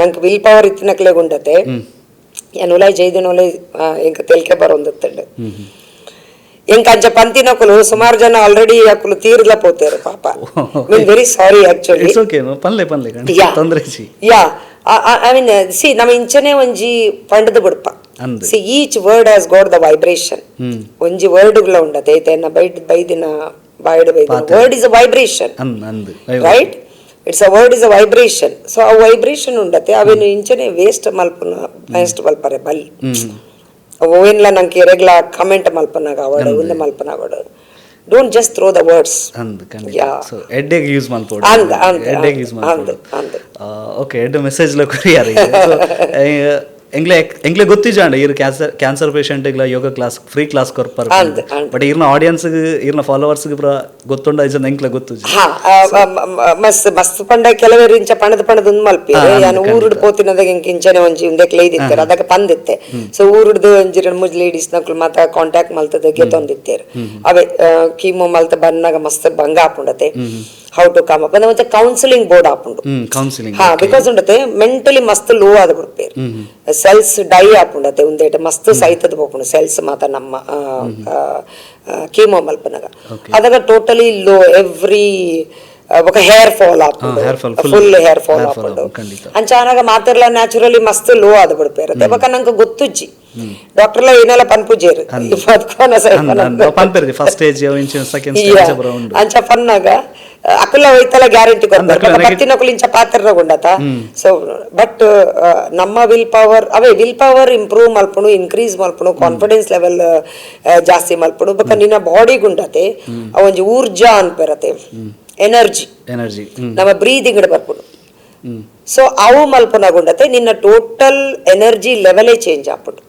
ನಂಗೆ will power ಇತ್ತಿನಕ್ಲೆ ಗುಂಡತೆ ಏನ್ ಉಲಾಯ್ ಜೈದಿನ ಉಲಾಯ್ ಎಂಕ ತೆಲ್ಕೆ ಬರೋಂದತ್ತಂಡು. ಎಂಕ ಅಂಚ ಪಂತಿನಕುಲು ಸುಮಾರು ಜನ ಆಲ್ರೆಡಿ ಅಕುಲು ತೀರ್ಲ ಪೋತೇರು ಪಾಪ. Mean very sorry actually. It's okay, ಪನ್ಲೆ ಪನ್ಲೆ ಖಂಡಿತ. ತೊಂದ್ರೆ ಇಜ್ಜಿ. Yeah, I mean, C ನಮ್ಮ ಇಂಚನೆ ಒಂಜಿ ಪಂಡದ ಬುಡ್ಪ. ಅಂದ್. See, each word has got the vibration. ಒಂಜಿ ವರ್ಡ್ಗಳ ಉಂಡತೆ ಐತೆ ಬೈಡ್ ಬೈದಿನ ಬಾಯ್ಡ್ ಬೈದಿನ word is a vibration. ಅಂದ್ ಅಂದ್. Right, it's a word is a vibration. So ಆ ವೈಬ್ರೇಷನ್ ಉಂಡತೆ ಅವೇನು ಇಂಚನೆ ವೇಸ್ಟ್ ಮಲ್ಪುನ ವೇಸ್ಟ್ ಮಲ್ಪರೆ ಬಲ್ಲಿ. ಓವೆನ್ಲ ನಂಗೆ ಎರೆಗ್ಲ ಕಮೆಂಟ್ ಮಲ್ಪನಾಗ ಅವಡು ಉಂದು ಮಲ್ಪನಾಗಡು, don't just throw the words. ಅಂದ್ ಖಂಡಿತ. Yeah. So ಎಡ್ಡೆಗ್ use ಮಲ್ಪೊಡು. ಅಂದ್ ಅಂದ್. ಎಡ್ಡೆಗ್ ಯೂಸ್ ಅಂದ್ ಮಲ್ಪೊಡು. ಅಂದ್. ಓಕೆ, ಎಡ್ಡೆ ಮೆಸೇಜ್ ಲ ಕೊರಿಯಾರ. ಸೊ ಎಂಗ್ಲೆ ಎಂಗ್ಲೆ ಗೊತ್ತಿಜಾಂಡ ಇರ್ cancer cancer patient ಯೋಗ class, free class ಕೊರ್ಪರ್. ಅಂದ್, ಅಂದ್. ಬಟ್ ಇರ್ನ ಆಡಿಯನ್ಸ್, ಇರ್ನ ಫಾಲೋವರ್ಸ್ ಪೂರ ಗೊತ್ತುಂಡ ಇಜ ಎಂಕ್ಲೆ ಗೊತ್ತುಜಿ. ಹಾ, ಆ, ಮ- ಮ- ಮಸ್ತ್ ಮಸ್ತ್ ಪಂಡ ಕೆಲವೇರು ಇಂಚ ಪಣದ ಪಣದ ಉಂದು ಮಲ್ಪಿ. ಯಾನ್ ಊರುಡು ಪೋತಿನದಾಗ ಎಂಕ್ ಇಂಚನೆ ಒಂಜಿ ಉಂದೆಕ್ ಲೈದಿತ್ತೆರ್, ಅದಕ್ಕೆ ಪಂದಿತ್ತೆ. ಸೊ ಊರುಡ್ದು ಒಂಜಿ ಎರಡು ಮೂಜಿ ಲೇಡೀಸ್ ನಕುಲು ಮಾತ ಕಾಂಟ್ಯಾಕ್ಟ್ ಮಲ್ತದ ಗೆತೊಂದಿತ್ತೇರ್. ಅವೇ ಕೀಮೋ ಮಲ್ತ ಬನ್ನಾಗ ಮಸ್ತ್ ಬಂಗ ಆಪುಂಡತೆ, how to come up ಮತ್ತೆ ಕೌನ್ಸಿಲಿಂಗ್ ಬೋರ್ಡ್ ಆಪುಂಡು. ಕೌನ್ಸಿಲಿಂಗ್. ಹಾ, because ಉಂಡತೆ ಮೆಂಟಲಿ ಮಸ್ತ್ ಲೋ ಆದ ಬಿಡ್ಪೇರು, ಸೆಲ್ಸ್ ಡೈ ಆಪುಂಡತೆ. ಉಂದೇಟ ಮಸ್ತ್ ಸೈತದ ಪೋಪುಂಡು ಸೆಲ್ಸ್ ಮಾತ ನಮ್ಮ ಕೀಮೋ ಮಲ್ಪನಾಗ. ಅದಾಗ totally low every ఒక ಹೇರ್ ಫಾಲ್ ಆಪುಂಡು. Hair fall, full full hair fall hair fall ಆಪುಂಡು. ಆಪುಂಡು, ಖಂಡಿತ. ಅಂಚಾನಾಗ ಮಾತೆರ್ಲ ನ್ಯಾಚುರಲಿ ಮಸ್ತ್ ಲೋ ಆದ ಬಿಡ್ಪೇರು. ಬೊಕ ನಂಗೆ ಗೊತ್ತುಜ್ಜಿ, ಡಾಕ್ಟರ್ಲ ಏನೆಲ್ಲ ಪನ್ಪುಜೇರು. ಪನ್ಪೆರ್ದಿ first stage, second stage ಪೂರ ಉಂಡು. ಅಂಚ ಪನ್ನಾಗ ಅಕುಲ ಹೋಯ್ತಲ್ಲ ಗ್ಯಾರಂಟಿ ಕೊಡ್ತಾರೆ. ಅಕುಲ ಬತ್ತಿನಕುಲು ಇಂಚ ಪಾತ್ರಗುಂಡತ. ಸೊ ಬಟ್ ನಮ್ಮ will power, ಅವೇ will power improve ಮಲ್ಪುಣು, increase ಮಲ್ಪುಣು, confidence level ಜಾಸ್ತಿ ಮಲ್ಪುಣು. ಬೊಕ ನಿನ್ನ ಬಾಡಿ ಗುಂಡತೆ ಆ ಒಂಜಿ ಊರ್ಜಾ ಅನ್ಪೆರತೆ, ಎನರ್ಜಿ. ಎನರ್ಜಿ. ನಮ್ಮ ಬ್ರೀದಿಂಗ್ ಬರ್ಪುಂಡು. ಸೊ ಅವು ಮಲ್ಪುನಗುಂಡತೆ ನಿನ್ನ ಟೋಟಲ್ ಎನರ್ಜಿ ಲೆವೆಲೇ ಚೇಂಜ್ ಆಪುಂಡು.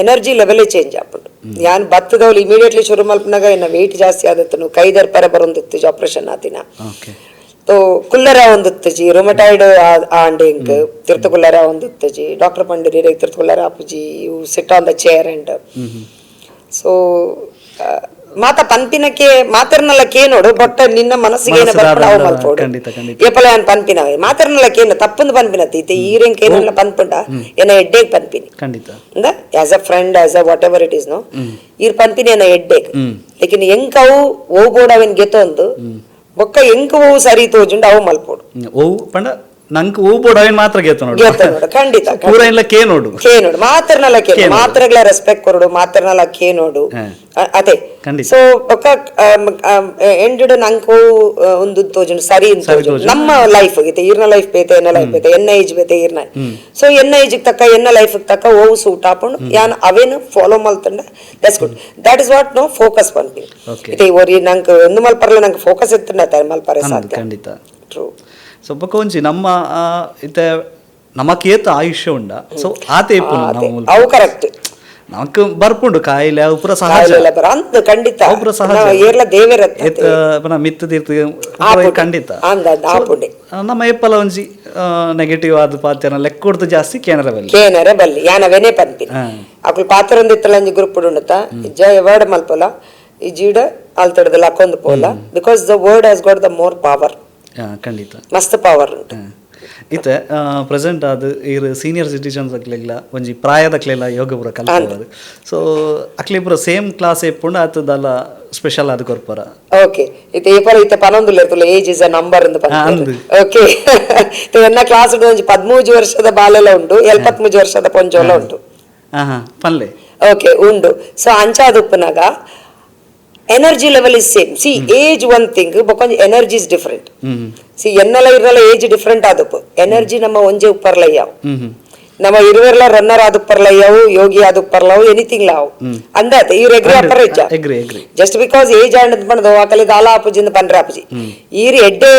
ಎನರ್ಜಿ ಲೆವೆಲೇ ಚೇಂಜ್ ಆಪುಂಡು. ಯಾನ್ ಬತ್ತದವ್ಲು ಇಮಿಡಿಯೇಟ್ಲಿ ಶುರು ಮಲ್ಪನಾಗ ಎನ್ನ ವೆಯ್ಟ್ ಜಾಸ್ತಿ ಆದತ್ತನು, ಕೈ ದರ್ಪರ ಬರೊಂದಿತ್ತು ಆಪರೇಷನ್ ಆತಿನ. ತೋ ಕುಲ್ಲರ ಒಂದಿತ್ತಜಿ, ರೊಮಟಾಯ್ಡ್ ಆಂಡ್ ಎಂಕ್ ತಿರ್ತು ಕುಲ್ಲರ ಒಂದಿತ್ತಜಿ. ಡಾಕ್ಟರ್ ಪಂಡಿರಿ ತಿರ್ತು ಕುಲ್ಲರ ಆಪುಜಿ, you sit on the chair. And so ಮಾತ ಪನ್ಪಿನಕ್ಕೆ ಮಾತರ್ನಲ್ಲ ಕೇನೋಡು, ಬಟ್ ನಿನ್ನ ಮನಸ್ಸಿಗೆ ಏನ ಮನಸ್ಸು ಬರ್ಪುಂಡು ಅವು ದಾದ ಮಲ್ಪೋಡು. ಖಂಡಿತ, ಖಂಡಿತ. ಏಪಲ ಯಾನ್ ಪನ್ಪಿನವೆ ಮಾತರ್ನಲ್ಲ ಕೇನ ತಪ್ಪಂದು ಪನ್ಪಿನತ್ತೆ. ಇತ್ತೆ ಈರೆಂಕ್ ಏನೆಲ್ಲ ಪನ್ಪುಂಡ ಎನ್ನ ಎಡ್ಡೇಗ್ ಪನ್ಪಿನಿ. ಅಂದ as a friend, as a whatever it is, no, ಈರ್ ಪನ್ಪಿನಿ ಎನ್ನ ಎಡ್ಡೇಗ್. ಲೇಕಿನ್ ಎಂಕ್ ಅವು ಓ ಬೋರ್ಡ್ ಅವೆನ್ ಗೆತೊಂದು ಬೊಕ್ಕ ಎಂಕ್ ಓ ಸರಿ ತೋಜುಂಡು ಅವು ಮಲ್ಪೋಡು. ಓ ಪಂಡ ನಂಕ್ ಓ ಬೋರ್ಡ್ ಅವೇನ್ ಮಾತ್ರ ಗೆತ್ತ ನೋಡು. ಗೆತ್ತ ನೋಡು, ಖಂಡಿತ. ಪೂರ ಇಲ್ಲ ಕೇ ನೋಡು. ಕೇ ನೋಡು, ಮಾತ್ರನಲ್ಲ ಕೇ ಕೇನೋಡು. ಮಾತ್ರಗಳ ರೆಸ್ಪೆಕ್ಟ್ ಕೊರಡು, ಮಾತ್ರನಲ್ಲ ಕೇ ನೋಡು. ಅದೇ. ಸೊ ಬೊಕ್ಕ ಎಂಡ್ ನಂಕು ಒಂದು ತೋಜುಂಡು ಸರಿ ಅಂತ ಸರಿ ತೋಜುಂಡು. ತೋಜುಂಡು. ನಮ್ಮ ಲೈಫ್ ಇತ್ತೆ ಈರ್ನ ಲೈಫ್ ಬೇತೆ, ಎನ್ನ ಲೈಫ್ ಬೇತೆ, ಎನ್ನ ಏಜ್ ಬೇತೆ ಈರ್ನ. ಸೊ ಎನ್ನ ಏಜ್ ತಕ್ಕ, ಎನ್ನ ಲೈಫ್ ತಕ್ಕ ಓವು ಸೂಟ್ ಆಪುಂಡು, ಯಾನ್ ಅವೇನು follow ಮಲ್ತಂಡ that's good, that is what no focus ಪನ್ಪಿ. ಇತ್ತೆ ಒರಿ ನಂಕ್ ಒಂದು ಮಲ್ಪರ್ಲ ನಂಗೆ ಫೋಕಸ್ ಇತ್ತಂಡ ಮಲ್ಪರೆ ಸಾಧ್ಯ. ಟ್ರೂ. ಸೊ ಬೊಕ್ಕ ಒಂಜಿ ನಮ್ಮ ಇತ್ತೆ ನಮಕೇತ ಆಯುಷ್ಯ ಉಂಡ, ಸೊ ಆತೆ ಇಪ್ಪುನು ನಮ್ಮ ಮುಲ್ಪ. ಅವು ಕರೆಕ್ಟ್. ನಮಕ್ ಬರ್ಪುಂಡು ಕಾಯಿಲೆ, ಅವು ಪೂರ ಸಹಜ. ಕಾಯಿಲೆಲ್ಲ ಬರ ಅಂತ ಖಂಡಿತ. ಅವು ಪೂರ ಸಹಜ. ನಾವು ಏರ್ಲ ದೇವರತ್ತ. ಏತ್ ಪುನಃ ಮಿತ್ತು ತೀರ್ತು. ಆಪುಂಡು. ಖಂಡಿತ. ಅಂದ ಅಂದ ಆಪುಂಡೆ. ನಮ್ಮ ಏಪಲ ಒಂಜಿ ನೆಗೆಟಿವ್ ಆದ ಪಾತೆರ ಲೆಕ್ಕ ಕೊಡ್ದು ಜಾಸ್ತಿ ಕೇನರ ಬಲ್ಲಿ. ಕೇನರೆ ಬಲ್ಲಿ, ಯಾನವೇನೇ ಪನ್ಪಿನಿ. ಅಕುಲು ಪಾತ್ರ ಒಂಜಿ ಗ್ರೂಪ್ ಉಂಡತ ಜ ವರ್ಡ್ ಮಲ್ಪೊಲ ಈ ಜೀಡ ಅಲ್ತಡ್ದು ಲಕ್ಕೊಂದು ಪೋಲ, because the word has got the more power. ಖಂಡಿತ. ಮಸ್ತ್ ಪವರ್ ಉಂಟು. ಇತ್ತೆ ಪ್ರೆಸೆಂಟ್ ಅದು ಇರ್ ಸೀನಿಯರ್ ಸಿಟಿಜನ್ಸ್ ಅಕ್ಲೆಗ್ಲ ಒಂಜಿ ಪ್ರಾಯದಕ್ಲೆಲ್ಲ ಯೋಗ ಪೂರ ಕಲ್ಪವರು. ಸೊ ಅಕ್ಲೆ ಪೂರ ಸೇಮ್ ಕ್ಲಾಸ್ ಇಪ್ಪುಂಡು ಆತದಲ್ಲ ಸ್ಪೆಷಲ್ ಅದು ಕೊರ್ಪರ? ಓಕೆ, ಇತ್ತೆ ಏಪಲ ಇತ್ತೆ ಪನೊಂದುಲ್ಲ ಇರ್ತಲ್ಲ, age is a number ಅಂತ. ಅಂದು. ಓಕೆ, ಇತ್ತೆ ಎನ್ನ ಕ್ಲಾಸ್ ಒಂಜಿ 13 ವರ್ಷದ ಬಾಲೆಲ ಉಂಡು, 73 ವರ್ಷದ ಪೊಂಜೋಲ ಉಂಟು. ಹಾ ಹಾ ಪನ್ಲೆ. ಓಕೆ, ಉಂಡು. ಸೊ ಅಂಚಾದ ಉಪ್ಪುನಾಗ energy level is same. See, age one thing, ಬೊಕೊಂಜಿ energy is different. C, ಎನ್ನಲ ಇರಲ age different ಆದಪ್ಪು energy ನಮ್ಮ ಒಂಜೆ ಉಪ್ಪರ್ಲ ಯಾವು. ಹ್ಮ್ ಹ್ಮ್ ನಮ್ಮ ಇರುವೆರ್ಲ ರನ್ನರ್ ಆದುಪ್ಪರ್ಲಯ್ಯವು, ಯೋಗಿ ಆದುಪ್ಪರ್ಲವು, ಎನಿಥಿಂಗ್ ಲಾವು ಅಂದಾತೆ. ಇವ್ರು ಎಗ್ರಿ ಅಪ್ಪರ ಇಜ್ಜ? Agri agri. Just because age and ಪಂಡದು ಆಕಲಿ ದಾಲ ಆಪುಜಿಂದ ಪನ್ರೆ ಆಪುಜಿ. ಈರ್ ಎಡ್ಡೆ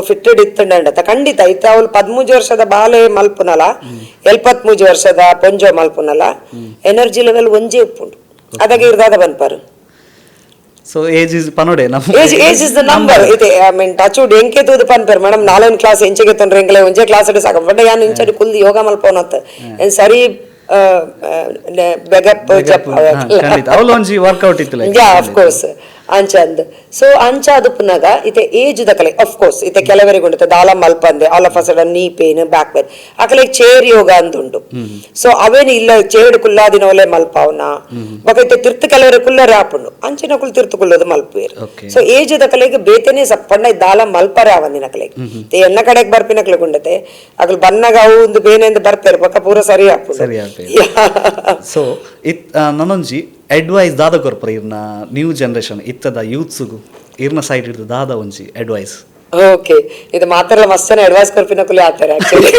ಫಿಟ್ಟೆಡ್ ಇತ್ತಂಡ ಖಂಡಿತ. ಇತ್ತ ಅವಳು 13 ವರ್ಷದ ಬಾಲೆ ಮಲ್ಪುನಲ, 73 ವರ್ಷದ ಪೊಂಜೋ ಮಲ್ಪುನಲ ಎನರ್ಜಿ ಲೆವೆಲ್ ಒಂಜೇ ಉಪ್ಪುಂಡು. ಅದಾಗ ಇರ್ದಾದ ಬನ್ಪಾರು? So age is ಪನೋಡೆ ನಮ್ಮ age is the number ಇದೆ. I mean touch wood, ಎಂಕೆ ತೂದು ಪನ್ಪೇರು, ಮೇಡಮ್ ನಾಲ್ಕು ಕ್ಲಾಸ್ ಎಂಚೆಗೆ ತೊಂದ್ರೆ, ಎಂಕಲೆ ಒಂಜೇ ಕ್ಲಾಸ್ ಸಾಕ. ಬಟ್ ಯಾನ್ ಇಂಚಡಿ ಕುಲ್ದು ಯೋಗ ಮಲ್ಪೋನತ್ ಏನ್ ಸರಿ ಬೆಗಪ್ ಜಪ್. ಖಂಡಿತ, ಅವಳು ಒಂಜಿ ವರ್ಕೌಟ್ ಇತ್ತಲ್ಲ. Yeah, of course, ಅಂಚ ಅಂದ್. ಸೊ ಅಂಚ ಅದು ಪುನಗ ಇತ್ತೆ ಏಜ್ ದಕಲೆ ಆಫ್ ಕೋರ್ಸ್ ಇತ್ತೆ ಕೆಲವರಿಗೆ ಉಂಟು ದಾಲ ಮಲ್ಪಂದೆ all of a sudden knee pain, back pain, ಅಕಲೆ chair ಯೋಗ ಅಂದುಂಡು. ಸೊ ಅವೇನು ಇಲ್ಲ ಚೇರ್ ಕುಲ್ಲಾದಿನವಲೆ ಮಲ್ಪಾವನ. ಬೊಕ ಇತ್ತೆ ತಿರ್ತು ಕೆಲವರಿಗೆ ಕುಲ್ಲರೆ ಆಪುಂಡು, ಅಂಚಿನ ಕುಲ್ ತಿರ್ತು ಕುಲ್ಲದು ಮಲ್ಪುವೆರ್. ಸೊ ಏಜ್ ದಕಲೆಗ್ ಬೇತೆನೆ ಸಪ್ಪಂಡ ದಾಲ ಮಲ್ಪರೆ ಆವಂದಿನಕಲೆಗ್. ಎನ್ನ ಕಡೆಗೆ ಬರ್ಪಿನಕ್ಲೆ ಗುಂಡತೆ ಅಕಲ್ ಬನ್ನಗ ಅವು ಒಂದು ಬೇನೆಂದು ಬರ್ಪೇರು, ಬೊಕ ಪೂರ ಸರಿ ಆಪುಂಡು. ಸರಿ ಆಪೇರು. ಸೊ ಇತ್ ನನೊಂಜಿ ಅಡ್ವೈಸ್ ದಾದ ಕೊರ್ಪರ ಇರ್ನ ನ್ಯೂ ಜನರೇಷನ್ ಇತ್ತದ ಯೂತ್ಸುಗು, ಇರ್ನ ಸೈಡ್ ಹಿಡಿದು ದಾದ ಒಂಜಿ ಅಡ್ವೈಸ್? ಓಕೆ, ಇದು ಮಾತ್ರ ಮಸ್ತ್ ಜನ ಅಡ್ವೈಸ್ ಕೊರ್ಪಿನ ಕುಲಿ ಆತಾರೆ. ಆಕ್ಚುಲಿ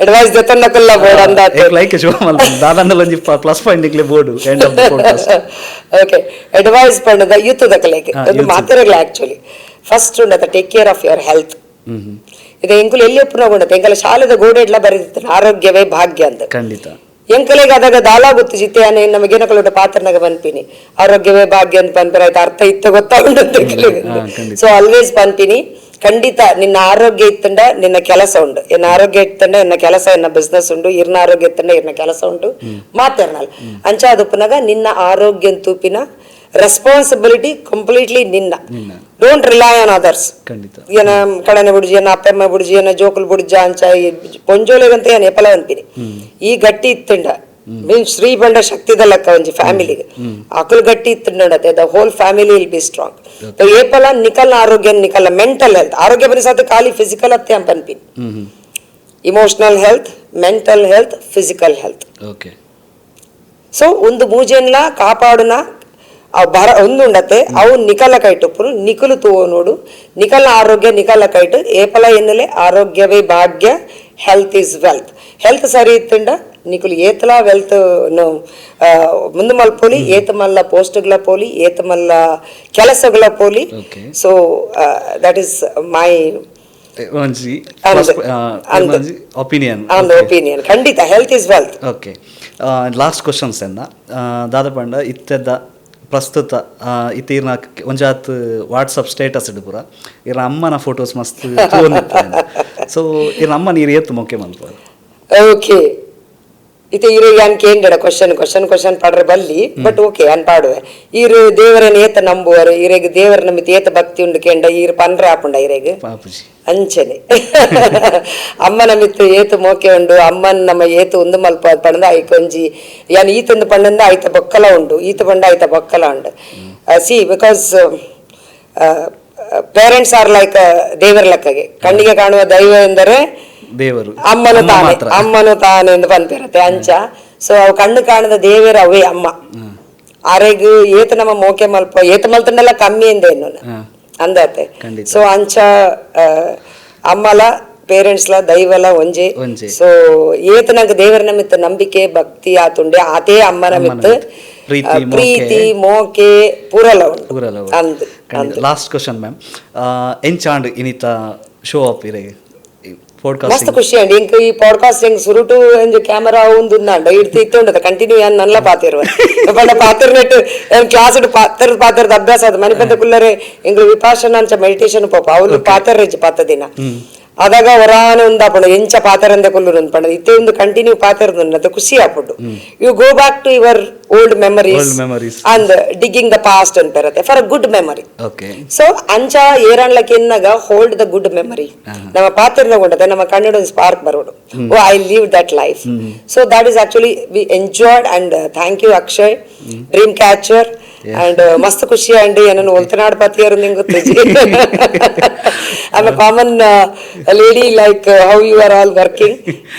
ಅಡ್ವೈಸ್ ಜೊತೆ ಕುಲ್ಲ ಬೋರ್ಡ್ ಅಂದಾತೆ. ಲೈಕ್ ಶುಭ ಮಲ್ಪ ದಾದಂಡಲ ಒಂಜಿ ಪ್ಲಸ್ ಪಾಯಿಂಟ್ ಇಕ್ಲೆ board end of the podcast. Okay, advice ಪಂಡದ youth ದಕಲೆಗ್ ಒಂದು youth. ಮಾತೆರೆಗ್ಲ actually first ಉಂಡತ take care of your health. ಇದು ಎಂಕುಲು ಎಲ್ಲಿ ಒಪ್ಪುನ ಎಂಕಲ ಶಾಲೆದ ಗೋಡೆಡ್ಲ ಬರೆದಿತ್ತು, ಆರೋಗ್ಯವೇ ಭಾಗ್ಯ ಅಂತ. ಎಂಕಲೆಗೆ ಅದಾಗ ದಾಲ ಗೊತ್ತು ಜಿತೆ ಅನೆ ನಮಗೇನಕಲೋಟ ಪಾತ್ರನಾಗ ಪನ್ಪಿನಿ, ಆರೋಗ್ಯವೇ ಭಾಗ್ಯ ಅಂತ ಪನ್ಪಿರ ಆಯ್ತು, ಅರ್ಥ ಇತ್ತ ಗೊತ್ತಾಗುಂಟು. ಸೊ ಆಲ್ವೇಸ್ ಪನ್ಪಿನಿ, ಖಂಡಿತ ನಿನ್ನ ಆರೋಗ್ಯ ಇತ್ತಂಡ ನಿನ್ನ ಕೆಲಸ ಉಂಡು, ಎನ್ನ ಆರೋಗ್ಯ ಇತ್ತಂಡ ಎನ್ನ ಕೆಲಸ, ಎನ್ನ ಬಿಸ್ನೆಸ್ ಉಂಡು, ಇರ್ನ ಆರೋಗ್ಯ ಇತ್ತಂಡ ಇರ್ನ ಕೆಲಸ ಉಂಡು ಮಾತೆರ್ನಲ್. ಅಂಚ ಅದಪ್ಪನಾಗ ನಿನ್ನ ಆರೋಗ್ಯ ತೂಪಿನ ರೆಸ್ಪಾನ್ಸಿಬಿಲಿಟಿ ಕಂಪ್ಲೀಟ್ಲಿ ನಿನ್ನ. Don't rely on others. ಏನ ಕಡನೆ ಬುಡ್ಜಿ, ಏನ ಅಪ್ಪಮ್ಮ ಬುಡ್ಜಿ, ಏನ ಜೋಕುಲ್ ಬುಡ್ಜ, ಅಂಚ ಪೊಂಜೋಲೆಗಂತ ಏನ್ ಎಪಲ ಅಂತೀನಿ. ಈ ಗಟ್ಟಿ ಇತ್ತಂಡ ಮೀನ್ ಶ್ರೀ ಬಂಡ ಶಕ್ತಿದ ಲೆಕ್ಕ ಒಂಜಿ ಫ್ಯಾಮಿಲಿಗೆ ಅಕುಲ್ ಗಟ್ಟಿ ಇತ್ತಂಡ the whole family will be strong. ಏಪಲ ನಿಕಲ್ನ ಆರೋಗ್ಯ, ನಿಕಲ್ನ ಮೆಂಟಲ್ ಹೆಲ್ತ್, ಆರೋಗ್ಯ ಬರೀ ಸಾತು ಖಾಲಿ ಫಿಸಿಕಲ್ ಅತ್ತೆ ಪನ್ಪಿನಿ. ಹ್ಮ್ ಹ್ಮ್ Emotional health, mental health, physical health. So ಒಂದು ಮೂಜೆನ್ಲ ಕಾಪಾಡುನ ಅವ್ ಬರ ಒಂದುಂಡತೆ ಅವು ನಿಕಲ ಕೈಟುಪ್ಪುನು ನಿಕಲು ತೂವ ನೋಡು. ನಿಕಲ ಆರೋಗ್ಯ ನಿಕಲ ಕೈಟು. ಏಪಲ ಎನ್ನಲೆ ಆರೋಗ್ಯವೇ ಭಾಗ್ಯ, health is wealth. Health ಸರಿ ಇತ್ತಂಡ ನಿಕುಲು ಏತಲ ವೆಲ್ತ್ ಮುಂದೆ ಮಲ್ಪೋಲಿ, ಏತ ಮಲ್ಲ ಪೋಸ್ಟ್ಗಳ ಪೋಲಿ, ಏತ ಮಲ್ಲ ಕೆಲಸಗಳ ಪೋಲಿ. So that is my ಒಂಜಿ ಅಂದ್. ಅಂದ್. ಒಂಜಿ ಒಪಿನಿಯನ್. ಒಂದು ಒಪಿನಿಯನ್. ಖಂಡಿತ health is wealth. Okay, last questions ಎನ್ನ ದಾದ ಪಂಡ, ಇತ್ತೆದ ಪ್ರಸ್ತುತ ಇತ್ತೀರ್ನ ಒಂಜಾತ್ ವಾಟ್ಸಪ್ ಸ್ಟೇಟಸ್ ಇಡು ಪೂರ ಇರ ಅಮ್ಮನ ಫೋಟೋಸ್ ಮಸ್ತ್. ಸೊ ಇರ ಅಮ್ಮ ನೀರು ಏತ್ ಮೊಕ್ಕೆ ಮಲ್ಪ? ಓಕೆ, ಇತ್ತೆ ಇರು ಯಾನ್ ಕೇಂದ್ರ question question question ಪಾಡ್ರೆ ಬಲ್ಲಿ, ಬಟ್ ಓಕೆ, ಅನ್ ಪಾಡುವೆ. ಈರು ದೇವರನ್ನ ಏತ ನಂಬುವರು? ಇರೆಗ್ ದೇವರ ನಂಬಿತ ಏತ ಭಕ್ತಿ ಉಂಡು ಕೇಂಡ ಈರು ಪನ್ರೆ ಆಪುಂಡ ಇರೆಗ್? ಪಾಪುಜಿ. ಅಂಚನೆ ಅಮ್ಮನ ಮಿತ್ತು ಏತು ಮೋಕೆ ಉಂಡು, ಅಮ್ಮನ್ ನಮ್ಮ ಏತು ಉಂದು ಮಲ್ಪ ಪಂಡ ಐಕೊಂಜಿ ಯಾನ್ ಈತೊಂದು ಪಂಡಂದ ಐತ ಬೊಕ್ಕಲ ಉಂಡು, ಈತ ಪಂಡ ಐತ ಬೊಕ್ಕಲ ಉಂಡು. See, because parents are like ದೇವರ ಲೆಕ್ಕಗೆ. ಕಣ್ಣಿಗೆ ಕಾಣುವ ದೈವ ಎಂದರೆ ದೇವರು ಅಮ್ಮನು ಅಮ್ಮ ತಾನೆ. ಮಾತ್ರ. ಅಮ್ಮನು ತಾನೆ ಎಂದು ಪನ್ಪಿರತ್ತೆ ಅಂಚ. ಸೊ ಅವು ಕಣ್ಣು ಕಾಣದ ದೇವರ ಅವೇ ಅಮ್ಮ. ಆರೆಗ್ ಏತ ನಮ್ಮ ಮೋಕೆ ಮಲ್ಪ, ಏತ ಮಲ್ತಂಡೆಲ್ಲ ಕಮ್ಮಿ ಎಂದೇನು ಅಂದತೆ. ಸೊ ಅಂಚ ಅಮ್ಮಲ ಪೇರೆಂಟ್ಸ್ಲ ದೈವಲ ಒಂಜೆ. ಒಂಜೆ. ಸೊ ಏತ ನಂಗೆ ದೇವರ ನಮಿತ್ತ ನಂಬಿಕೆ ಭಕ್ತಿ ಆತುಂಡೆ, ಆತೇ ಅಮ್ಮನ ಮಿತ್ತು ಪ್ರೀತಿ, ಮೋಕೆ. ಪ್ರೀತಿ ಮೋಕೆ ಪೂರಲ ಉಂಡು. ಪೂರಲ. ಅಂದ್. Last question ma'am, ಎಂಚಾಂಡ್ ಇನಿತ show up ಇರೆಗೆ ಮಸ್ತ್ ಪಾಡ್ಕಾಸ್ಟಿಂಗ್? ಖುಷಿ ಅಂಡ್. ಇಂಕ್ ಈ ಪಾಡ್ಕಾಸ್ಟ್ ಹೆಂಗ್ ಸುರುಟು ಒಂಜಿ ಕ್ಯಾಮರಾ ಉಂದು ಉಂದಾಂಡ ಇಡ್ತಿ ಇತ್ತುಂಡದ ಕಂಟಿನ್ಯೂ ಯಾನ್ ನಲ್ಲ ಪಾತಿರುವ ಪಂಡ ಪಾತಿರ್ನೆಟ್ ಏನ್ ಕ್ಲಾಸ್ ಪಾತ್ರ ಪಾತಿರದ ಅಭ್ಯಾಸ. ಅದು ಮನೆ ಬಂದ ಕುಲ್ಲರೆ ಎಂಗ್ಲು ವಿಪಾಸನ ಅಂಚ ಮೆಡಿಟೇಷನ್ ಪೋಪ ಅವ್ಲು ಪಾತೆರ್ರೆಜ್ಜಿ ಪತ್ತ ದಿನ. ಅದಾಗ ಹೊರಾನೆ ಉಂದಾಪುಂಡು, ಎಂಚ ಪಾತೆರಂದೆ ಕುಲ್ಲುರು ಪಂಡ. ಇತ್ತೆ ಒಂದು ಕಂಟಿನ್ಯೂ ಪಾತೆರ್ದು ಅದು ಖುಷಿ ಆಪುಂಡು. You go back to your old memories. Old memories. And digging the past ಅಂತ for a good memory. So ಅಂಚ ಏರಾಣ್ಲಕ್ಕೆ ಎನ್ನಗ hold the good memory. ನಮ್ಮ ಪಾತ್ರ ಉಂಟದೆ ನಮ್ಮ ಕನ್ನಡ ಒಂದು spark ಬರೋಡು, oh, I live that life. So that is actually we enjoyed, and thank you, Akshay, Dream Catcher. And ಮಸ್ತ್ ಖುಷಿ ಅಂಡ್ ಏನನ್ನು ಒಲ್ತನಾಡ್ ಪತಿಯರು ನಿಂಗೆ ಗೊತ್ತಿಜಿ. I a common lady like how you are all working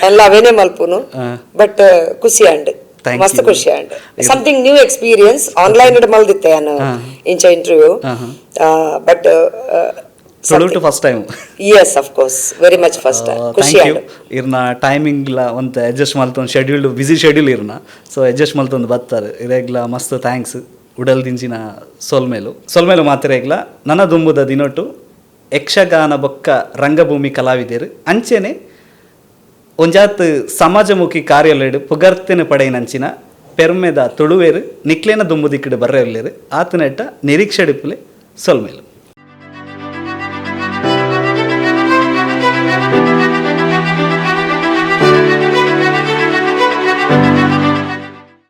ಎಲ್ಲ ಅವೇನೇ ಮಲ್ಪುನು, but ಖುಷಿ and Thank ಮಸ್ತ್ you. ಖುಷಿ and something new experience. Online ಮಲ್ದಿತ್ತೆ ನಾನು ಇಂಚ ಇಂಟರ್ವ್ಯೂ, ಬಟ್ ತುಳುಟು first time. Yes, of course, very much first. ಖುಷಿ. Thank you. ಇರ್ನ ಟೈಮಿಂಗ್ಲ ಒಂತೆ ಅಡ್ಜಸ್ಟ್ ಮಲ್ತೊಂದು, schedule busy schedule ಇರ್ನ, ಸೊ ಅಡ್ಜಸ್ಟ್ ಮಲ್ತೊಂದು ಬತ್ತಾರೆ, ಇರೆಗ್ಲ ಮಸ್ತ್ thanks. ಉಡಲ್ ದಿಂಜಿನ ಸೊಲ್ಮೇಲು ಸೊಲ್ಮೇಲು ಮಾತ್ರೆಗ್ಲ. ನನ್ನ ದುಂಬುದ ದಿನೊಟ್ಟು ಯಕ್ಷಗಾನ ಬೊಕ್ಕ ರಂಗಭೂಮಿ ಕಲಾವಿದರು, ಅಂಚೆನೆ ಒಂಜಾತ್ ಸಮಾಜಮುಖಿ ಕಾರ್ಯಾಲಯಡ್ ಪುಗರ್ತೆನ ಪಡೆಯಿನಂಚಿನ ಪೆರ್ಮೆದ ತುಳುವೇರು ನಿಕ್ಲೇನ ದುಂಬು ದಿಕ್ಕಡು ಬರ್ರೆ ಇಲ್ಲೇರು ಆತನೆಟ್ಟ ನಿರೀಕ್ಷೆಡಿಪ್ಪುಲೆ. ಸೊಲ್ಮೇಲು.